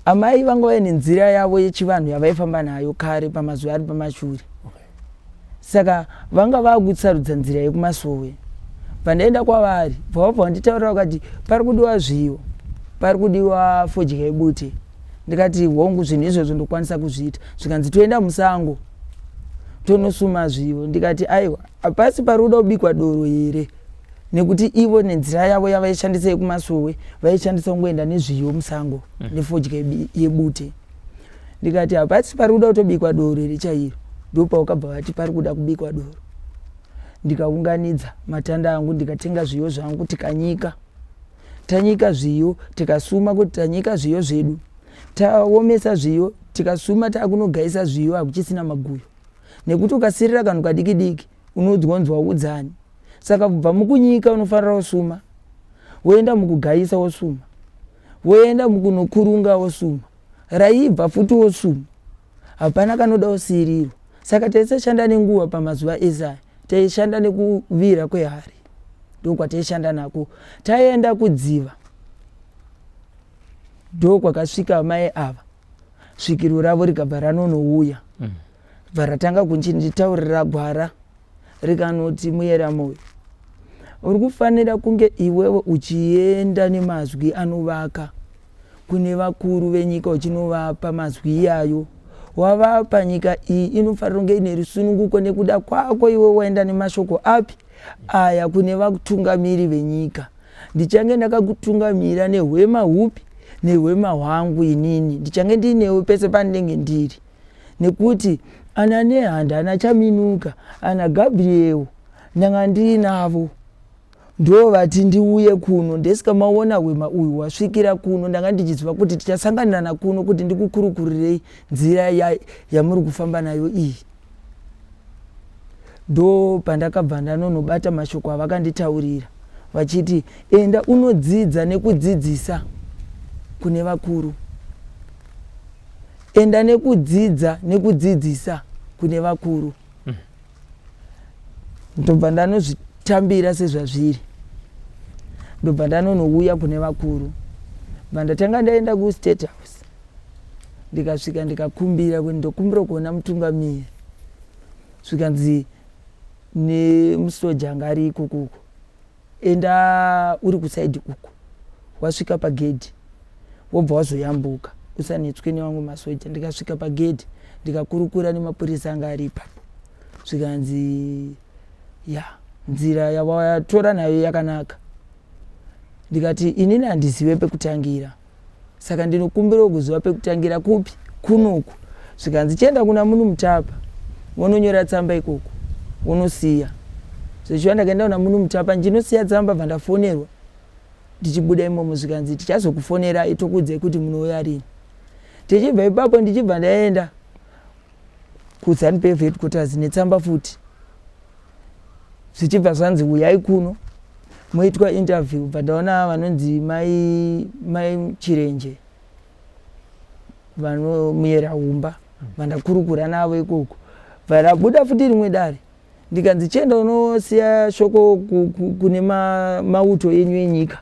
Amai vanga vaine nzira yavo yechivanhu yavaifamba nayo kare pamazuva ari pamashure. Saka vanga vakusarudza nzira yekumasowe. Pandaenda kwavari bva vabva vanditaurira vakati pari kudiwa zviyo, pari kudiwa fodya yebute. Ndikati hongu, zvinhu izvozvo ndokwanisa kuzviita. Zvikanzi toenda musango tonosuma zviyo. Ndikati aiwa, hapasi pari kuda kubikwa doro here? Nekuti ivo nenzira yavo yavaishandisa yekumasowe vaishandisa kungoenda nezviyo musango nefodya yebute. Ndikati hapasi pari kuda kutobikwa doro here chairo? Ndopaukabva vati pari kuda kubikwa doro. Ndikaunganidza matanda angu, ndikatenga zviyo zvangu, tikanyika. Tanyika zviyo tikasuma, kuti tanyika zviyo zvedu, taomesa zviyo, tikasuma, takunogaisa zviyo, hakuchisina maguyo, nekuti ukasirira kanhu kadiki diki unodzonzwa udzani. Saka kubva mukunyika unofanira kusuma, woenda mukugaisa wosuma, woenda mukunokurunga wosuma, raibva futi wosuma, hapana kanoda kusiirirwa. Saka taisashanda nenguva pamazuva ese aya, taishanda nekuvira kwehari, ndokwataishanda nako. Taenda kudziva, ndokwakasvika amai ava, svikiro ravo rikabva ranonouya. Bva ratanga kunchinditaurira gwara, rikanoti muyera moyo uri kufanira kunge iwewe uchienda nemazwi anovaka kune vakuru venyika, uchinovapa mazwi iyayo. Wavapa, nyika iyi inofanira kunge ine rusununguko nekuda kwako iwe. Waenda nemashoko api aya kune vatungamiri venyika? Ndichange ndakakutungamira nehwema hupi? Nehwema hwangu inini. Ndichange ndiinewe pese pandinenge ndiri, nekuti ana Nehanda, ana Chaminuka, ana Gabriel ndanga ndiinavo, ndo vati ndiuye kuno. Ndesika maona hwema uyu hwasvikira kuno, ndanga ndichiziva kuti tichasanganirana kuno kuti ndikukurukurirei nzira yamuri kufamba nayo iyi. Ndo pandakabva ndanonobata mashoko avakanditaurira vachiti enda unodzidza nekudzidzisa kune vakuru, enda nekudzidza nekudzidzisa kune vakuru. Ndobva ndanozvitambira sezvazviri, ndobva ndanonouya kune vakuru. Bva ndatanga ndaenda kuState House, ndikasvika ndikakumbira kuti ndokumbira kuona mutungamiri. Zvikanzi nemusoja anga ari ikokoko, enda uri kusaidi uku, wasvika pagedhi wobva wazoyambuka, usanetswe nevamwe masoja. Ndikasvika pagedhi, ndikakurukura nemapurisa anga ari ipapo. Zvikanzi ya, nzira yawatora nayo yakanaka. Ndikati inini handizive pekutangira, saka ndinokumbirawo kuziva pekutangira kupi kunoku. Zvikanzi chienda kuna Munu Mutapa, wononyora tsamba ikoko wonosiya. Zvechiva ndakaenda kuna Munu Mutapa, ndinosiya tsamba, bva ndafonerwa ndichibuda imomo. Zvikanzi tichazokufonerai tokuudzai kuti munouya rini. Tichibva ipapo ndichibva ndaenda kuZANU PF headquarters netsamba futi, zvichibva zvanzi uyai kuno moitwa interview. Bva ndaona vanonzi mai Chirenje, vanomuyera humba, vandakurukura navo ikoko. Bva rabuda futi rimwe dare, ndikanzi chienda unosiya shoko kune mauto enyu enyika.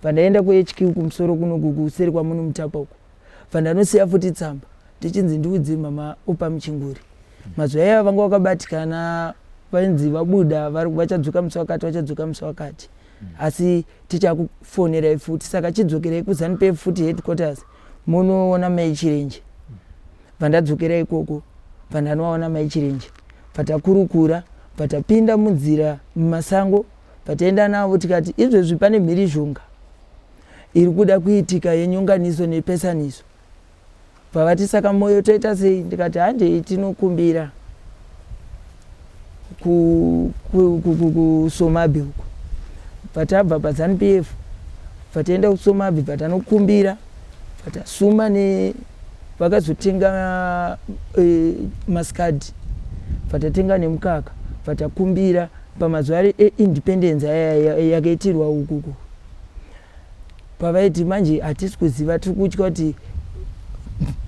Bva ndaenda kuHQ kumusoro kuno kuseri kwaMunu Mutapa uko, bva ndanosiya futi tsamba, ndichinzi ndiudze mama Opa Muchinguri. Mazuva aya vanga vakabatikana, vainzi vabuda vachadzoka musi wakati, vachadzoka musi wakati, asi tichakufonerai futi, saka chidzokerai kuZANU PF futi headquarters munoona mai Chirenje. Bva ndadzokera ikoko, bva ndanovaona mai Chirenje, bva takurukura, bva tapinda munzira mumasango. Bva taenda navo tikati izvezvi pane mhirizhonga iri kuda kuitika yenyonganiso nepesaniso. Bva vati saka Moyo toita sei? Ndikati handei tinokumbira kuSomabe uko. Bva tabva paZanu PF bva taenda kuSomabe bva tanokumbira bva tasuma ne vakazotenga maskadi bva tatenga nemukaka bva takumbira pamazuva eindependence aya yakaitirwa ukuku pavaiti manje hatisi kuziva tiri kutya kuti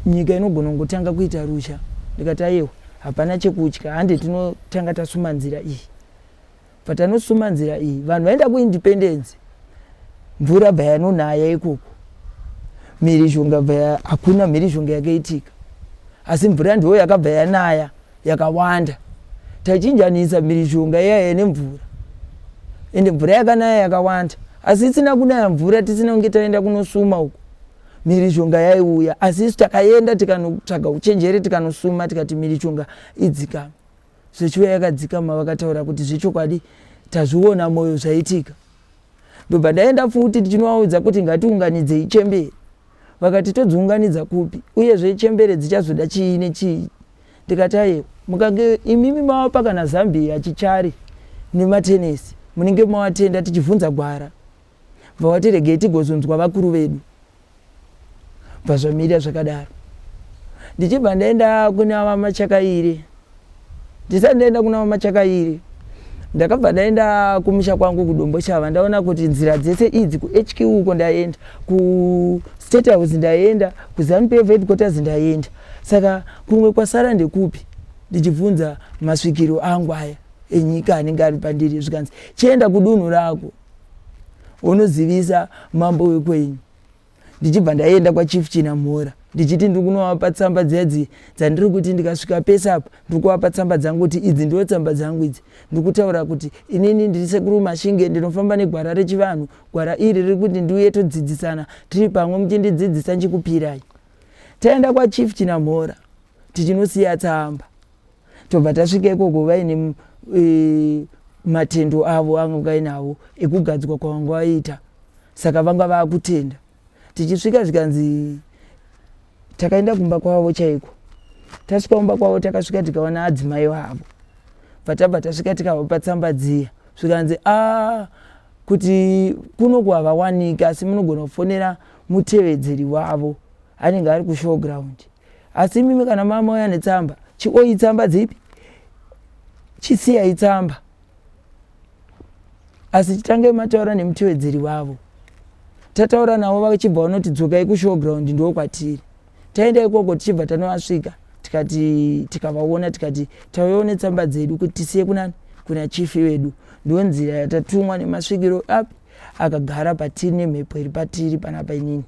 nyika inogona kungotanga kuita ruzha. Ndikati aiwa hapana chekutya hande tinotanga tasuma nzira iyi. Patanosuma nzira iyi vanhu vaenda kuindependence mvura bva yanonaya ikoko mhirizhonga bva hakuna mhirizhonga yakaitika asi mvura ndiyo yakabva yanaya yakawanda tachinjanisa mhirizhonga iyaya nemvura ende mvura yakanaya yakawanda asi isina kunaya mvura tisina kunge taenda kunosuma uko mhirizhonga yaiuya asi isu takaenda tikanotsvaga uchenjeri tikanosuma tikati mhirizhonga idzikame zvechiuya yakadzikama vakataura kuti zvechokwadi tazviona moyo zvaitika ndobva ndaenda futi tichinovaudza kuti ngatiunganidzei chembere vakati todziunganidza kupi uyezve chembere dzichazoda chii nechii ndikati aiwa mukange imimi mavapa kana zambia chichari nematenesi munenge mawatenda tichivhunza gwara bva wati regei tigozonzwa vakuru vedu bva zvamira zvakadaro ndichibva ndaenda kuna vamachakaire ndisati ndaenda kuna vamachakaire ndakabva ndaenda kumusha kwangu kudomboshava ndaona kuti nzira dzese idzi kuHQ uko ndaenda kustate house ndaenda kuzanu pf headquarters ndaenda saka kumwe kwasara ndekupi ndichibvunza masvikiro angu aya enyika anenge ari pandiri zvikanzi chienda kudunhu rako unozivisa mambo wekwenyu ndichibva ndaenda kwachief Chinamhora ndichiti ndiri kunovapa tsamba dziya dziya dzandiri kuti ndikasvika pese apa ndiri kuvapa tsamba dzangu kuti idzi ndiwo tsamba dzangu idzi ndiri kutaura kuti inini ndiri sekuru Mashinge ndinofamba negwara rechivanhu gwara iri riri kuti ndiuye todzidzisana tiri pamwe muchindidzidzisa nchikupirai taenda kwachief Chinamhora tichinosiya tsamba tobva tasvika ikoko vaine e, matendo avo anga vainawo ekugadzwa kwavanga vaita saka vanga vakutenda tichisvika zvikanzi takaenda kumba kwavo chaiko tasvika kumba kwavo takasvika tikaona adzimai vavo bva tabva tasvika tikavapa tsamba dziya zvikanzi a ah, kuti kunoku havawaniki asi munogona kufonera mutevedzeri wavo anenge ari kushowground asi imimi kana mamauya netsamba chioi tsamba dzipi chisiyai tsamba asi chitange mataura nemutevedzeri wavo tataura navo vachibva vanoti dzokai kushowground ndo kwatiri taenda ikoko tichibva tanovasvika tikati tikavaona tikati tauyawo netsamba dzedu kuti tisiye kunani kuna chifi vedu ndo nzira yatatumwa nemasvikiro api akagara patiri nemhepo iri patiri panapa inini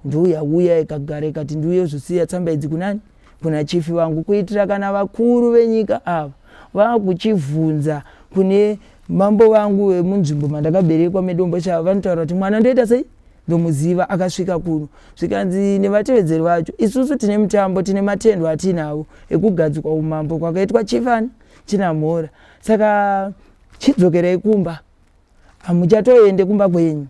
ndouya ikagara ikati ndiuye uzosiya tsamba idzi kunani kuna chifi vangu kuitira kana vakuru venyika ava vakuchivhunza kune mambo vangu vemunzvimbo mandakaberekwa medombo chavo vanotaura kuti mwana ndoita sei ndomuziva akasvika kuno zvikanzi nevatevedzeri vacho isusu tine mutambo tine matendo atinawo ekugadzikwa umambo kwakaitwa chifani chinamhora saka chidzokerai kumba hamuchatoende kumba kwenyu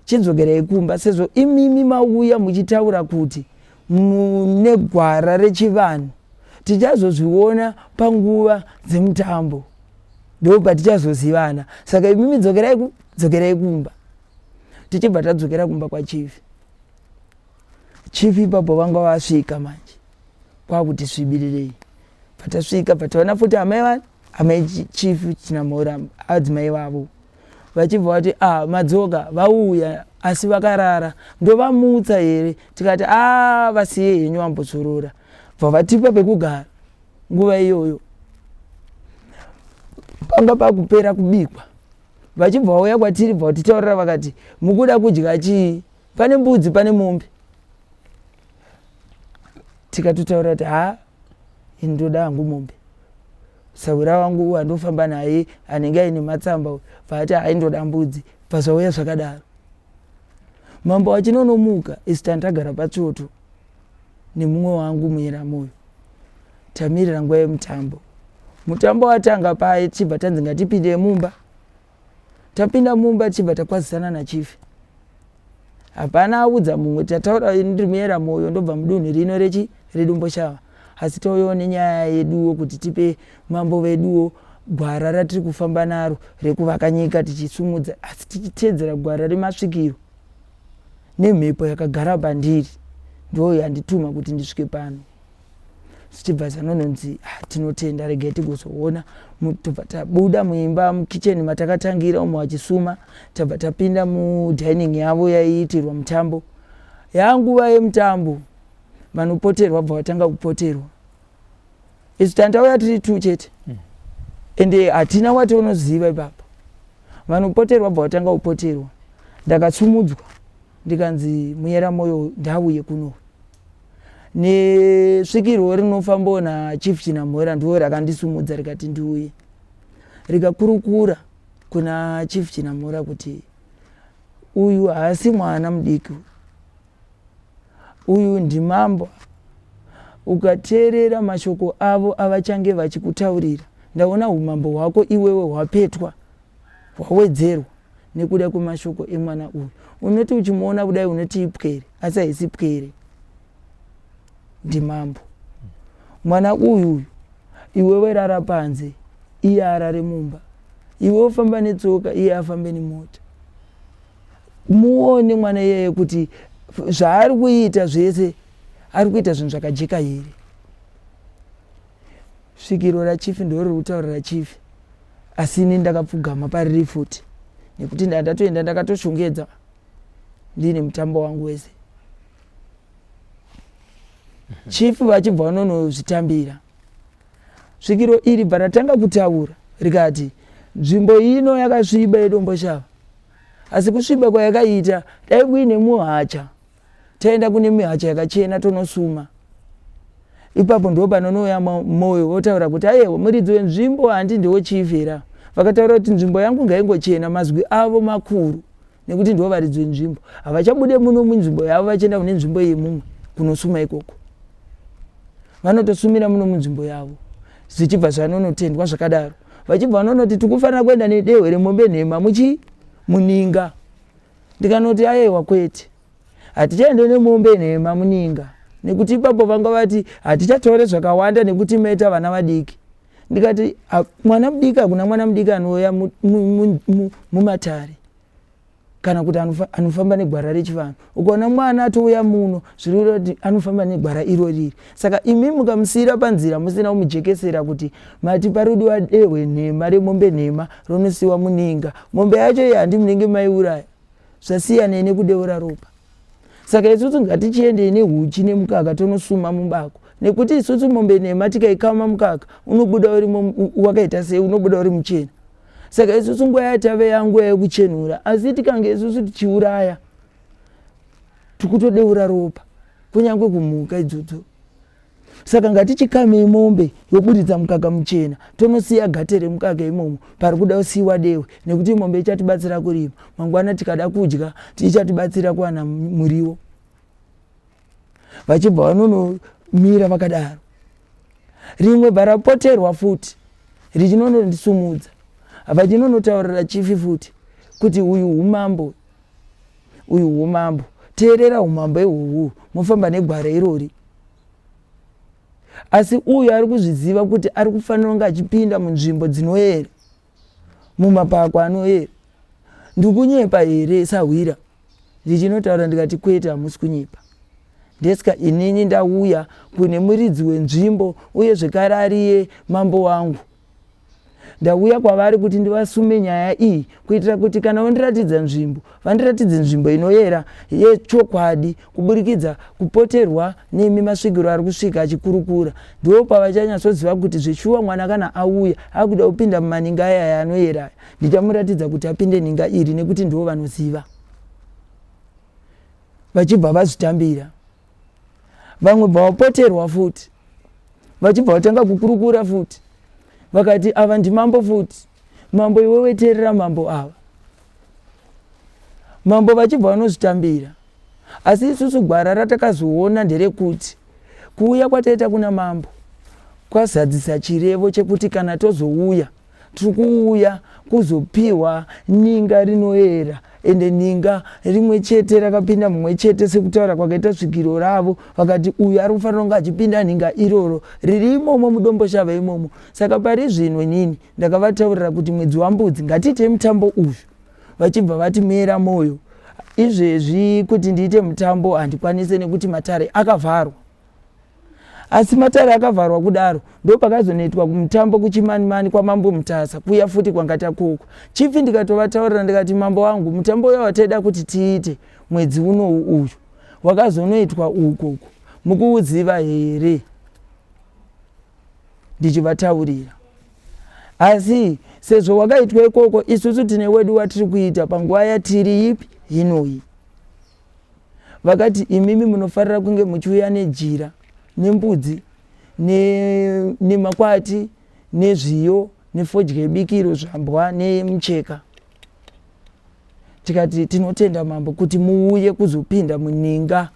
chidzokerai kumba sezvo imimi mauya muchitaura kuti mune gwara rechivanhu tichazozviona panguva dzemutambo ndo patichazozivana saka imimi dzokerai dzokerai kumba tichibva tadzokera kumba kwachifi chifi ipapo vanga vasvika manje kwakuti svibirirei patasvika pataona futi amai vani amai chief chinamhora adzimai vavo vachibva vati ah madzoka vauya asi vakarara ndovamutsa here tikati a ah, vasiye henyu vambozorora bva vatipa pekugara nguva iyoyo panga pakupera kubikwa vachibva vauya kwatiri bva vatitaurira vakati mukuda kudya chii pane mbudzi pane mombe tikatotaura kuti ha ini ndoda hangu mombe sahwira wangu wandofamba naye anenge aine matsamba bvaati aindoda mbudzi bva zvauya zvakadaro mambo achinonomuka isu tandagara pachoto nemumwe wangu muyera moyo tamirira nguva yemutambo mutambo watanga paye tichibva tanzi ngatipinde mumba. Tapinda mumba tichibva takwazisana nachief. Hapana audza mumwe tataura ndiri muyera moyo ndobva mudunhu rino rechi reDomboshava. Asi touyawo nenyaya yeduwo kuti tipe mambo veduwo gwara ratiri kufamba naro rekuvaka nyika tichisumudza asi tichiteedzera gwara remasvikiro nemhepo yakagara pandiri ndo yandituma kuti ndisvike pano. Tichibva tanononzi ah, tinotenda regai tigozoona. Tobva tabuda muimba mukicheni matakatangira umo vachisuma, tabva tapinda mudining yavo yaiitirwa mutambo. Yanguva yemutambo vanopoterwa bva vatanga kupoterwa. Isu tandauya tiri two chete ende hatina wati unoziva ipapo. Vanopoterwa bva vatanga kupoterwa. Ndakasumudzwa ndikanzi muyera moyo ndauye kuno. Nesvikirwo rinofambawo naChief Chinamhora ndiwo rakandisumudza rikati ndiuye. Rikakurukura kuna Chief Chinamhora kuti uyu haasi mwana mudiki uyu ndimambo. Ukateerera mashoko avo avachange vachikutaurira ndaona umambo hwako iwewe hwapetwa hwawedzerwa nekuda kwemashoko emwana uyu. Unoti uchimuona kudai unoti ipwere asi haisi pwere, ndimambo. Mwana uyu uyu iwewe rara panze iye arare mumba, iwe ofamba netsoka iye afambe nemota. Muone mwana iyeye kuti zvaari kuita zvese ari kuita zvinhu zvakajeka here. Svikiro rachief ndoriri kutaurira chief asi ini ndakapfugama pariri futi nekuti ndandatoenda ndakatoshongedza ndiine mutambo wangu wese. Chief vachibva vanonozvitambira. Svikiro iri bva ratanga kutaura rikati nzvimbo ino yakasviba yeDomboshava asi kusviba kwayakaita dai kuine muhacha taenda kune mihacha yakachena tonosuma. Ipapo ndo panonouya moyo votaura kuti ayewa muridzi wenzvimbo handi ndiwo chief here. Vakataura kuti nzvimbo yangu ngaingochena, mazwi avo makuru nekuti ndiwo varidzi wenzvimbo. Havachabude muno munzvimbo yavo vachienda kune nzvimbo yemumwe kunosuma ikoko. Vanotosumira muno munzvimbo yavo zvichibva zvanonotendwa zvakadaro. Vachibva vanonoti tikufanira kuenda nedehwe remombe nhema muchi muninga. Ndikanoti ayewa kwete. Hatichaende nemombe nhema muninga nekuti ipapo vanga vati hatichatore zvakawanda nekuti maita vana vadiki. Ndikati mwana mudiki hakuna mwana mudiki anouya mumatare kana kuti anofamba negwara rechivanhu. Ukaona mwana atouya muno zviri kureva kuti anofamba negwara iro riri. Saka imi mukamusiyira panzira musina kumujekesera kuti mati parudiwa dehwe nhema remombe nhema ronosiwa muninga, mombe yacho iyi handi munenge maiuraya, zvasiyanei nekudeura ropa. Saka isusu ngatichiendei nehuchi nemukaka tonosuma mubako nekuti isusu mombe nhema tikaikama mukaka unobuda uri wakaita sei, unobuda uri muchena. Saka isusu nguva yatave yanguva yekuchenura, asi tikange isusu tichiuraya tikutodeura ropa kunyange kumhuka idzodzo. Saka ngatichikamei mombe yoburitsa mukaka muchena tonosiya gate remukaka imomo pari kuda kusiiwa dehwe nekuti mombe ichatibatsira kurima mangwana tikada kudya ichatibatsira kuwana muriwo. Vachibva vanonomira vakadaro. Rimwe bva rapoterwa futi richinonondisumudza vachinonotaurira chifi futi kuti uyu umambo uyu umambo teerera umambo ihwohwu mofamba negwara irori. Asi uyu ari kuzviziva kuti ari kufanira kunge achipinda munzvimbo dzinoyera mumapako anoyera. Ndikunyepa here sahwira? Ndichinotaura ndikati kwete hamusi kunyepa. Ndeska inini ndauya kune muridzi wenzvimbo uye zvekare ariye mambo wangu. Ndauya kwavari kuti ndivasume nyaya iyi kuitira kuti kana vondiratidza nzvimbo vandiratidze nzvimbo inoyera yechokwadi kuburikidza kupoterwa nemi masvikiro ari kusvika achikurukura. Ndipo pavachanyatsoziva kuti zveshuwa mwana kana auya akuda kupinda mumaninga aya anoyera aya ndichamuratidza kuti apinde ninga iri nekuti ndivo vanoziva. Vachibva vazvitambira. Vamwe bva vapoterwa futi vachibva vatanga kukurukura futi vakati ava ndimambo futi mambo iwewe teerera mambo ava. Mambo vachibva vanozvitambira. Asi isusu gwara ratakazoona nderekuti kuuya kwataita kuna mambo kwazadzisa chirevo chekuti kana tozouya Tiri kuuya kuzopiwa ninga rinoera ende ninga rimwe chete rakapinda mumwe chete sekutaura kwakaita svikiro ravo vakati uyu ari kufanira kunge achipinda ninga iroro riri imomo mudomboshava imomo saka pari zvino inini ndakavataurira kuti mwedzi wambudzi ngatiitei mutambo uyu vachibva vati mera moyo izvezvi kuti ndiite mutambo handikwanise nekuti matare akavharwa asi matare akavharwa kudaro ndopakazonoitwa mutambo kuchimanimani kwamambo mutasa kuya futi kwanga takokwa chifi ndikatovataurira ndikati mambo wangu mutambo uya wataida kuti tiite mwedzi unowu uyu wakazonoitwa ukoko mukuuziva here ndichivataurira asi sezvo wakaitwa ikoko isusu tine wedu watiri kuita panguva yatiri ipi hinoyi vakati imimi munofarira kunge muchiuya nejira nembudzi nemakwati ne nezviyo nefodya yebikiro zvambwa nemucheka tikati tinotenda mambo kuti muuye kuzopinda muninga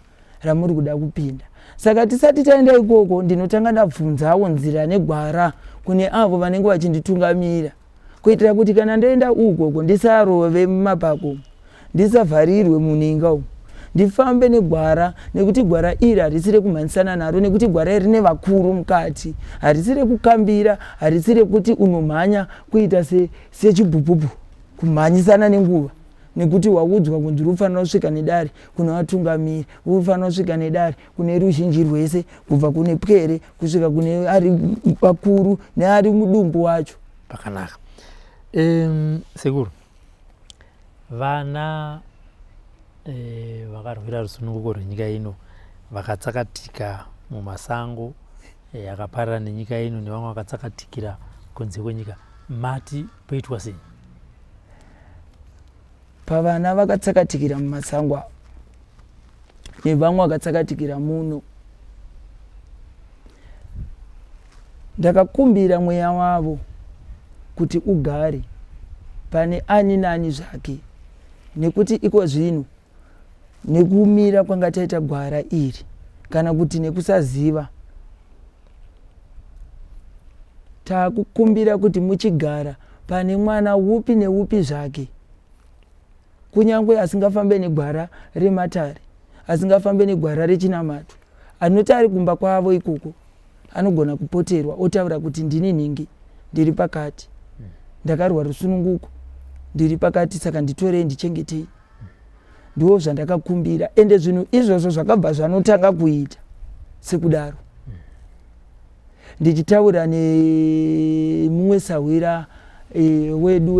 ramuri kuda kupinda saka tisati taenda ikoko ndinotanga ndabvunzawo nzira negwara kune avo vanenge vachinditungamira kuitira kuti kana ndoenda ukoko ndisarove mumapako ndisavharirwe muninga umu ndifambe negwara nekuti gwara iri harisi rekumhanyisana naro nekuti gwara iri rine vakuru mukati harisi rekukambira harisi rekuti unomhanya kuita sechibhubhubhu se kumhanyisana nenguva nekuti waudzwa kunzi uri kufanira kusvika nedare kune vatungamiri uri kufanira kusvika nedare kune ruzhinji rwese kubva kune pwere kusvika kune ari vakuru neari mudumbu wacho pakanaka sekuru vana eh, vakarwira rusununguko rwenyika ino vakatsakatika mumasango eh, akaparara nenyika ino nevamwe vakatsakatikira kunze kwenyika mati poitwa sei pavana vakatsakatikira mumasango avo nevamwe vakatsakatikira muno ndakakumbira mweya wavo kuti ugare pane ani nani zvake nekuti iko zvino nekumira kwanga taita gwara iri kana kuti nekusaziva takukumbira kuti muchigara pane mwana upi neupi zvake kunyange asingafambe negwara rematare asingafambe negwara rechinamato anoti ari kumba kwavo ikoko anogona kupoterwa otaura kuti ndini nhingi ndiri pakati ndakarwa rusununguko ndiri pakati saka nditorei ndichengetei ndiwo zvandakakumbira ende zvinhu izvozvo zvakabva zvanotanga kuita sekudaro ndichitaura nemumwe sahwira e, wedu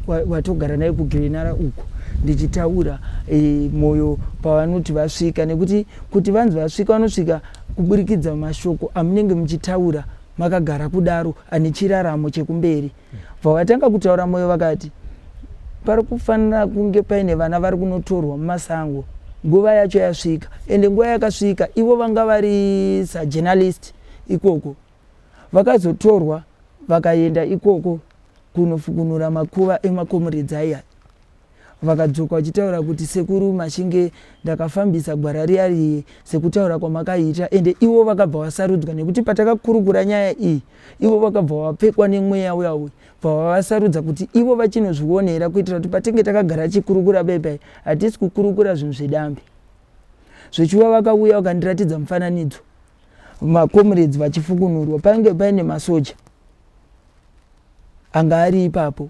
watogara naye kugrenara uko ndichitaura e, moyo pavanoti vasvika nekuti kuti vanzi vasvika vanosvika kuburikidza mashoko amunenge muchitaura makagara kudaro ane chiraramo chekumberi bva vatanga kutaura moyo vakati pari kufanira kunge paine vana vari kunotorwa mumasango nguva yacho yasvika ende nguva yakasvika ivo vanga vari sajournalist ikoko vakazotorwa vakaenda ikoko kunofukunura makuva emakomuredzi aiya Vakadzoka vachitaura kuti sekuru Mashinge ndakafambisa gwara riya riye sekutaura kwamakaita ende ivo vakabva vasarudzwa nekuti patakakurukura nyaya iyi ivo vakabva vapfekwa nemweya uya uya bva vavasarudza kuti ivo vachinozvionera kuitira kuti patinge takagara tichikurukura pepai hatisi kukurukura zvinhu zvedambe zvechiva vakauya vakandiratidza mufananidzo makomuredzi vachifukunurwa painge paine masoja anga ari ipapo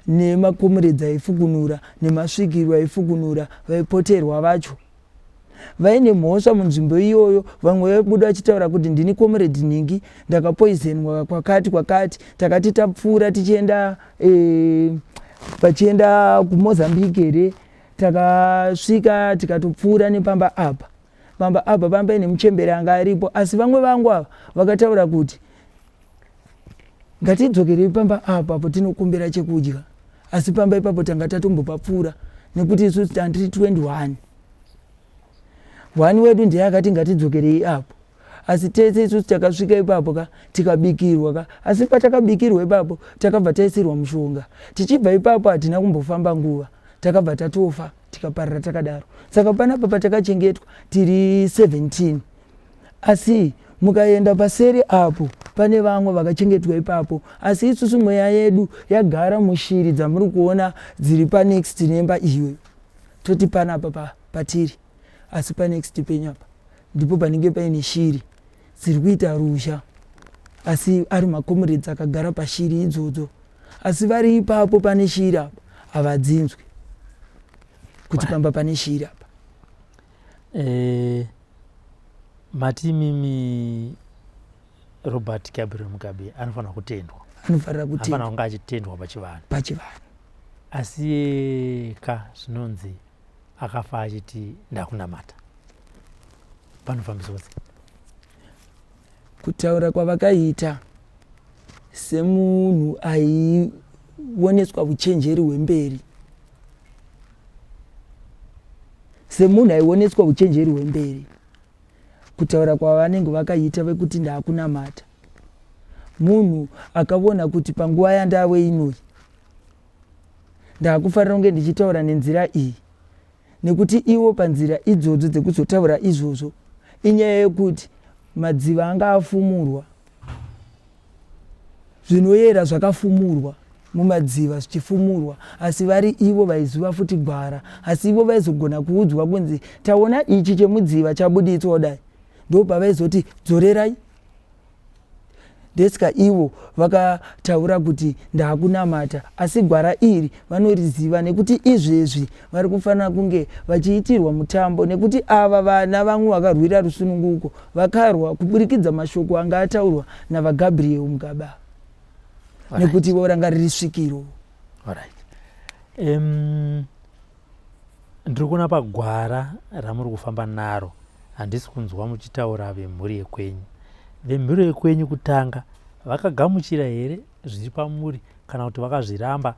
nemakomuredzi aifukunura nemasvikiro aifukunura vaipoterwa vacho vaine mhosva munzvimbo iyoyo vamwe vaibuda vachitaura kuti ndini comrade nhingi ndakapoizenwa kwakati kwakati takati tapfuura tichienda e, vachienda kumozambique here takasvika tikatopfuura nepamba apa pamba apa pamba ine muchembere anga aripo asi vamwe vangu ava vakataura kuti ngatidzokerei pamba apo apo tinokumbira chekudya asi pamba ipapo tanga tatombopapfuura nekuti isusu tandiri 21 one wedu ndiye akati ngatidzokerei apo asi tese isusu takasvika ipapo ka tikabikirwa ka asi patakabikirwa ipapo takabva taisirwa mushonga tichibva ipapo hatina kumbofamba nguva takabva tatofa tikaparara takadaro saka panapa patakachengetwa tiri 17 asi Mukaenda paseri apo pane vamwe vakachengetwa ipapo, asi isusu mweya yedu yagara mushiri dzamuri kuona dziri panext nemba iyoyo. Toti panapa pa, patiri asi panext penyu apa ndipo panenge paine shiri dziri kuita ruzha, asi ari macomrades akagara pashiri idzodzo, asi vari ipapo pane shiri apa havadzinzwi kuti pamba pane shiri apa. Eh, mati imimi Robert Gabriel Mugabe anofanira kutendwa, anofanira kutendwa, anofanira kunge achitendwa pachivanhu, pachivanhu. Asi ka zvinonzi akafa achiti ndakunamata, panofambiswa sei? Kutaura kwavakaita semunhu aioneswa uchenjeri hwemberi, semunhu aioneswa uchenjeri hwemberi, kutaura kwavanenge vakaita vekuti ndaakunamata, munhu akavona kuti panguva yandave inoyi ndakufanira kunge ndichitaura nenzira iyi, nekuti ivo panzira idzodzo dzekuzotaura izvozvo inyaya yekuti madziva anga afumurwa, zvinoyera zvakafumurwa mumadziva zvichifumurwa, asi vari ivo vaiziva futi gwara, asi ivo vaizogona kuudzwa kunzi taona ichi chemudziva chabuditswa kudai, ndopavaizoti dzorerai. Ndesika ivo vakataura kuti ndakunamata, asi gwara iri vanoriziva nekuti izvezvi vari kufanira kunge vachiitirwa mutambo, nekuti ava vana vamwe vakarwira rusununguko vakarwa kuburikidza mashoko anga ataurwa naVaGabriel Mugabe ava, nekuti ivo ranga riri svikiro. Alright. Ndiri kuona pagwara ramuri kufamba naro, handisi kunzwa muchitaura vemhuri yekwenyu. Vemhuri yekwenyu kutanga vakagamuchira here zviri pamuri kana kuti vakazviramba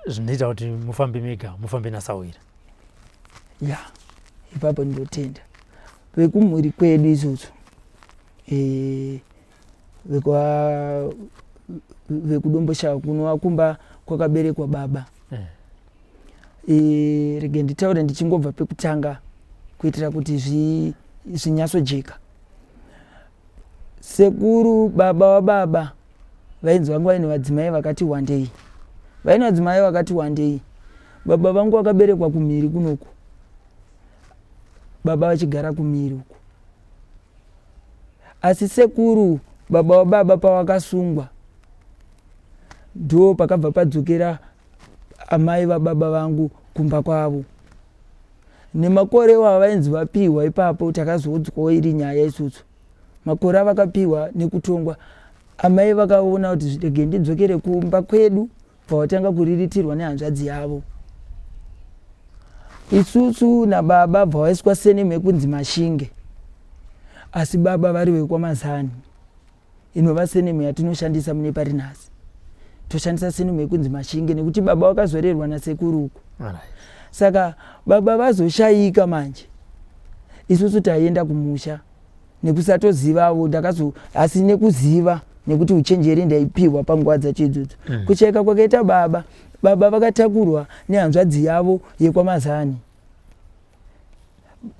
zvinoita kuti mufambe mega, mufambe nasahwira? Ya, ipapo ndinotenda vekumhuri kwedu izvozvo, e, vekwa vekuDomboshava kunova kumba kwakaberekwa baba. E, rege nditaure ndichingobva pekutanga kuitira kuti zvinyatsojeka. Sekuru baba wababa vainzi vanga vaine vadzimai vakati wandei, vaine vadzimai vakati wandei. Baba vangu vakaberekwa kumhiri kunoku, baba vachigara kumhiri uku, asi sekuru baba wababa pavakasungwa ndo pakabva padzokera amai vababa vangu kumba kwavo. Nemakore wavainzi vapiwa ipapo, takazoudzwawo iri nyaya isusu, makore avakapiwa nekutongwa, amai vakaona kuti rege ndidzokere kumba kwedu, bva vatanga kuriritirwa nehanzvadzi yavo. Isusu nababa bva vaiswa senemu yekunzi Mashinge, asi baba vari vekwaMazani, inova senemu yatinoshandisa mune pari nhasi. Toshandisa senemu yekunzi Mashinge nekuti baba vakazorerwa nasekuru uku. Saka baba vazoshayika manje, isusu taienda kumusha nekusatozivavo, ndakazo asi nekuziva nekuti uchenjeri ndaipihwa panguva dzacho idzodzo. Kuchaika kwakaita baba, baba vakatakurwa nehanzvadzi yavo yekwaMazani.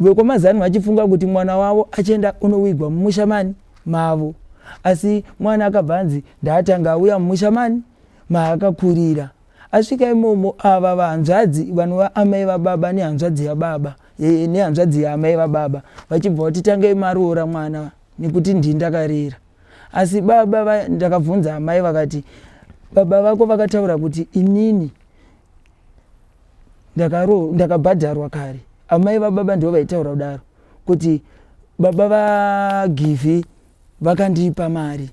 VekwaMazani vachifunga kuti mwana wavo achienda unowigwa mumusha mani mavo, asi mwana akabva anzi ndaatanga auya mumusha mani maakakurira. Asvika imomo, ava vahanzvadzi vanova amai vababa nehanzvadzi yababa nehanzvadzi yaamai vababa vachibva vati tangai maroora mwana nekuti ndini ndakarera. Asi baba ndakabvunza amai vakati baba vako vakataura kuti inini ndakabhadharwa kare. Amai vababa ndivo vaitaura kudaro kuti baba vaGivhi vakandipa mari,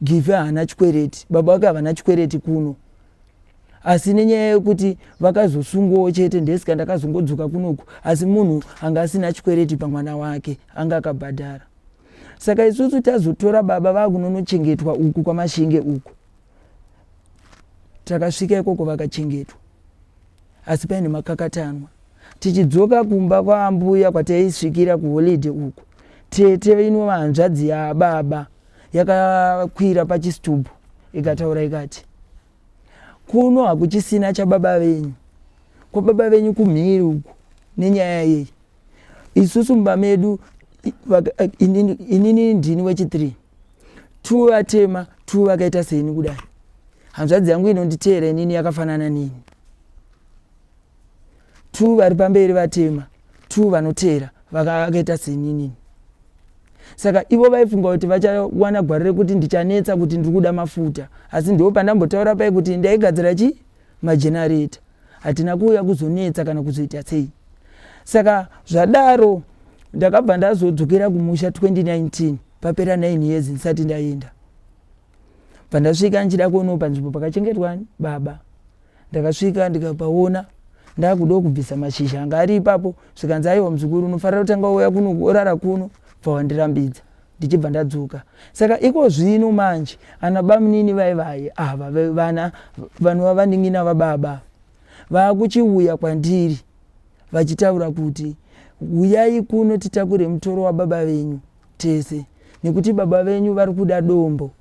Givhi haana chikwereti, baba vake havana chikwereti kuno, asi nenyaya yekuti vakazosungwawo chete ndesika ndakazongodzoka kunoku, asi munhu anga asina chikwereti pamwana wake anga akabhadhara. Saka isusu tazotora baba vakunonochengetwa uku kwaMashinge uku, takasvika ikoko vakachengetwa, asi paine makakatanwa. Tichidzoka kumba kwaambuya kwataisvikira kuholiday uku, tete inova hanzvadzi yababa yakakwira pachisitubhu ikataura ikati kuno hakuchisina chababa venyu, kwababa venyu kumhiri uku nenyaya yeyi. Isusu mumba medu Inini ndini wechi3, two vatema, two vakaita seni kudai. Hanzvadzi yangu inonditeera inini yakafanana nini. Two vari pamberi vatema, two vanoteera vakaita seninini. Saka ivo vaifunga kuti vachawana gwaro rekuti ndichanetsa kuti ndiri kuda mafuta, asi ndo pandambotaura pai kuti ndaigadzira chi magenerator. Hatina kuuya kuzonetsa kana kuzoita sei. Saka zvadaro ndakabva ndazodzokera kumusha 2019, papera 9 years ndisati ndaenda. Bva ndasvika ndichida kuonawo panzvimbo pakachengetwa baba. Ndakasvika ndikapaona, ndakudawo kubvisa mashizha anga ari ipapo. Zvikanzi, "Aiwa muzukuru, unofanira kutanga wauya kuno, orara kuno." Bva wandirambidza, ndichibva ndadzoka. Saka iko zvino manje ana bamunini vaivai ava, vana vanova vanin'ina vababa, vaakuchiuya kwandiri vachitaura kuti, "Uyai kuno titakure mutoro wababa venyu tese, nekuti baba venyu vari kuda dombo."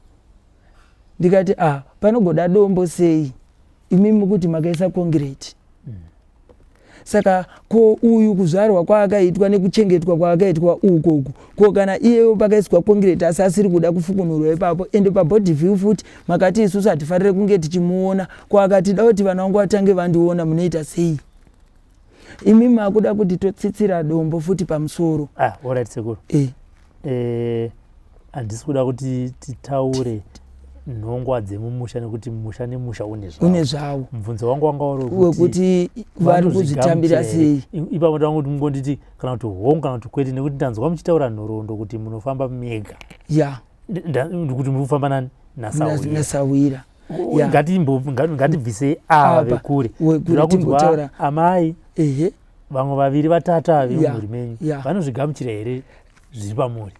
Ndikati, "Ah, panogoda dombo sei imimi kuti makaisa concrete?" Saka ko uyu kuzvarwa kwaakaitwa nekuchengetwa kwaakaitwa ukoku, ko kana iyeyo pakaiswa concrete asi asiri kuda kufukunurwa ipapo? Ende pabody view futi makati isusu hatifarire kunge tichimuona. Ko akatida kuti vana vangu vatange vandiona, munoita sei? Imi makuda kuti totsitsira dombo futi pamusoro. Ah, alright sekuru. E. Handisi kuda kuti titaure nhongwa dzemumusha, nekuti musha nemusha une zvawo. Une zvawo. Mubvunzo wangu wanga uri wekuti vari kuzvitambira sei. Ipapo ndanga kuti mungonditi kana kuti hongu kana kuti kwete, nekuti ndanzwa muchitaura nhoroondo kuti munofamba mega. Kuti muri kufamba nani? Nasawira. Nasawira. Ngatibvisei ava vekure. Wekure timbotaura. Amai, vamwe vaviri, vatatu ava vemumhuri menyu, vanozvigamuchira here zviri pamuri?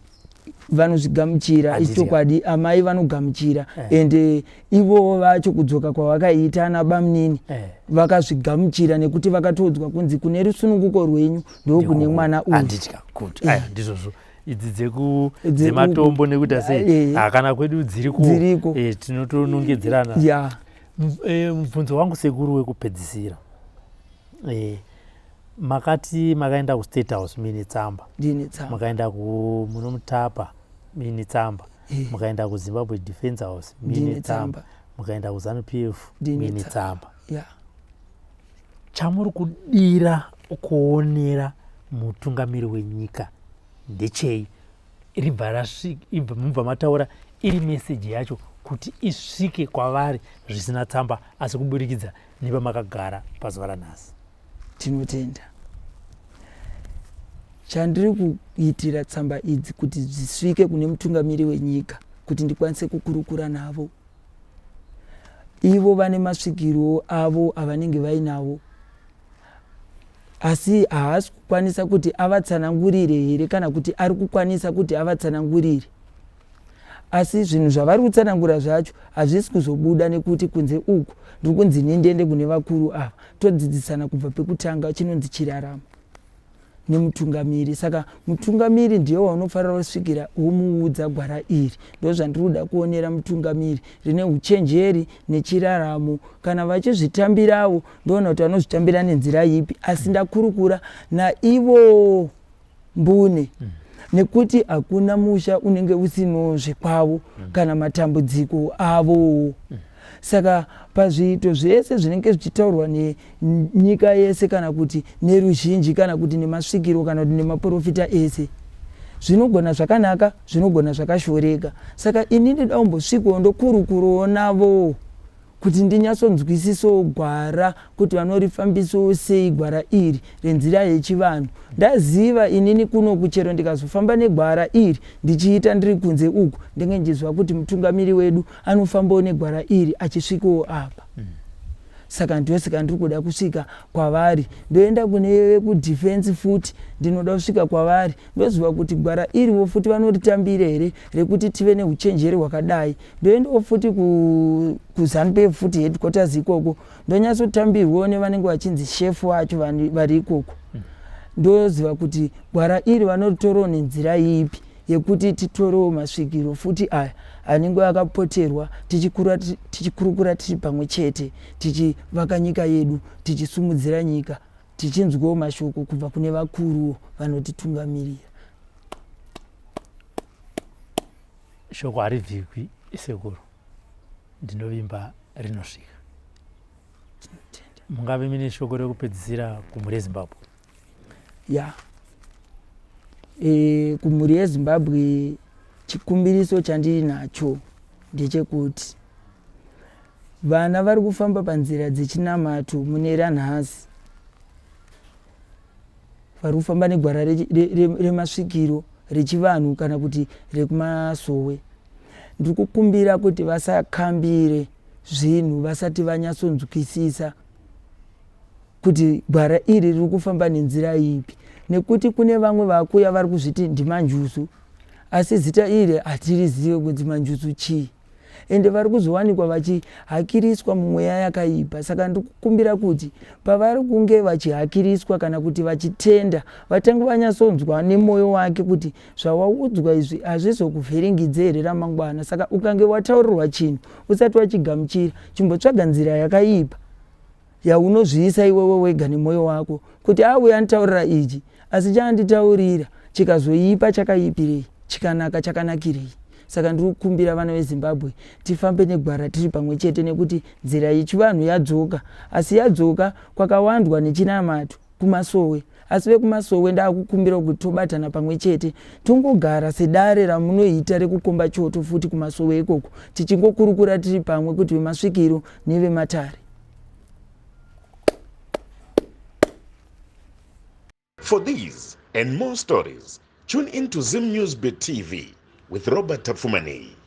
Vanozvigamuchira. Handiti. Ichokwadi, amai vanogamuchira. Eh. Ende ivowo vacho, kudzoka kwavakaita ana bamunini, vakazvigamuchira nekuti vakatoudzwa kunzi kune rusununguko rwenyu ndokune mwana uyu. Handitya good. Aya, ndizvozvo. Idzi dzematombo nekuita sei, kana kwedu dziriko. Dziriko. Tinotonongedzerana. Mubvunzo wangu sekuru wekupedzisira, makati makaenda kuState House muine tsamba. Ndine tsamba. Makaenda kuMunomutapa muine tsamba. Mukaenda kuZimbabwe Defence House muine Ndine tsamba. tsamba. Mukaenda kuZANU PF Ndine muine tsamba. tsamba. Chamuri kudira kuonera mutungamiri wenyika ndechei? Ribva rasvika, ibva mubva mataura iri meseji yacho kuti isvike kwavari zvisina tsamba, asi kuburikidza nepamakagara pazuva ranhasi. Tinotenda. Chandiri kuitira tsamba idzi kuti dzisvike kune mutungamiri wenyika, kuti ndikwanise kukurukura navo. Ivo vane masvikiro avo avanenge vainawo, asi haasi kukwanisa kuti avatsanangurire here, kana kuti ari kukwanisa kuti avatsanangurire, asi zvinhu zvavari kutsanangura zvacho hazvisi kuzobuda, nekuti kunze uku ndiri kunzi nindiende kune vakuru ava, todzidzisana kubva pekutanga chinonzi chiraramo nemutungamiri. Saka mutungamiri ndiye waunofanira kusvikira womuudza gwara iri. Ndo zvandiri kuda kuonera mutungamiri rine uchenjeri nechiraramo. Kana vachizvitambirawo, ndoona kuti vanozvitambira nenzira ipi, asi ndakurukura naivo mbune, nekuti hakuna musha unenge usino zvekwavo kana matambudziko avowo. Saka pazviito zvese zvinenge zvichitaurwa nenyika yese, kana kuti neruzhinji, kana kuti nemasvikiro, kana kuti nemaprofita ese, zvinogona zvakanaka, zvinogona zvakashoreka. Saka ini ndida kumbosvikawo ndokurukurowo navo kuti ndinyatsonzwisisawo gwara, kuti vanorifambisawo sei gwara iri renzira yechivanhu. Ndaziva inini kunoku, chero ndikazofamba negwara iri ndichiita ndiri kunze uku, ndinge ndichiziva kuti mutungamiri wedu anofambawo negwara iri achisvikawo apa. Saka ndosaka ndiri kuda kusvika kwavari. Ndoenda kune vekudefense futi, ndinoda kusvika kwavari, ndoziva kuti gwara iriwo futi vanoritambira here rekuti tive neuchenjeri hwakadai. Ndoendawo futi kuZANU PF futi headquarters ikoko, ndonyatsotambirwawo nevanenge vachinzi shefu vacho vari ikoko. Ndoziva kuti gwara iri vanoritorawo nenzira ipi yekuti titorewo masvikiro futi aya anenge akapoterwa, tichikurukura tiri pamwe chete, tichivaka nyika yedu, tichisumudzira nyika, tichinzwawo mashoko kubva kune vakuruwo vanotitungamirira. Shoko harivhikwi sekuru, ndinovimba rinosvika. Mungave mine shoko rekupedzisira kumhuri yeZimbabwe? Ya, e, kumhuri yeZimbabwe chikumbiriso chandinacho ndechekuti vana vari kufamba panzira dzechinamato mune ranhasi vari kufamba negwara remasvikiro rechivanhu kana kuti rekumasowe ndiri kukumbira kuti vasakambire zvinhu vasati vanyatsonzwisisa kuti gwara iri riri kufamba nenzira ipi nekuti kune vamwe vakuya vari kuzviti ndimanjuzu asi zita iri hatirizive kuti manjuzu chii ende vari kuzowanikwa vachihakiriswa mumweya yakaipa saka ndikukumbira kuti pavari kunge vachihakiriswa kana kuti vachitenda vatange vanyatsonzwa nemwoyo wake kuti zvawaudzwa izvi hazvizokuvhiringidze here ramangwana saka ukange wataurirwa chinhu usati wachigamuchira chimbotsvaga nzira yakaipa yaunozviisa iwewe wega nemwoyo wako kuti auya anditaurira ichi asi chaanditaurira chikazoipa chakaipirei chikanaka chakanakirei saka ndiri kukumbira vana vezimbabwe tifambe negwara tiri pamwe chete nekuti nzira yechivanhu yadzoka asi yadzoka kwakawandwa nechinamato kumasowe asi vekumasowe ndakukumbira kuti tobatana pamwe chete tongogara sedare ramunoita rekukomba choto futi kumasowe ikoko tichingokurukura tiri pamwe kuti vemasvikiro nevematare. For these and more stories, tune in to Zim News Bit TV with Robert Tafumani.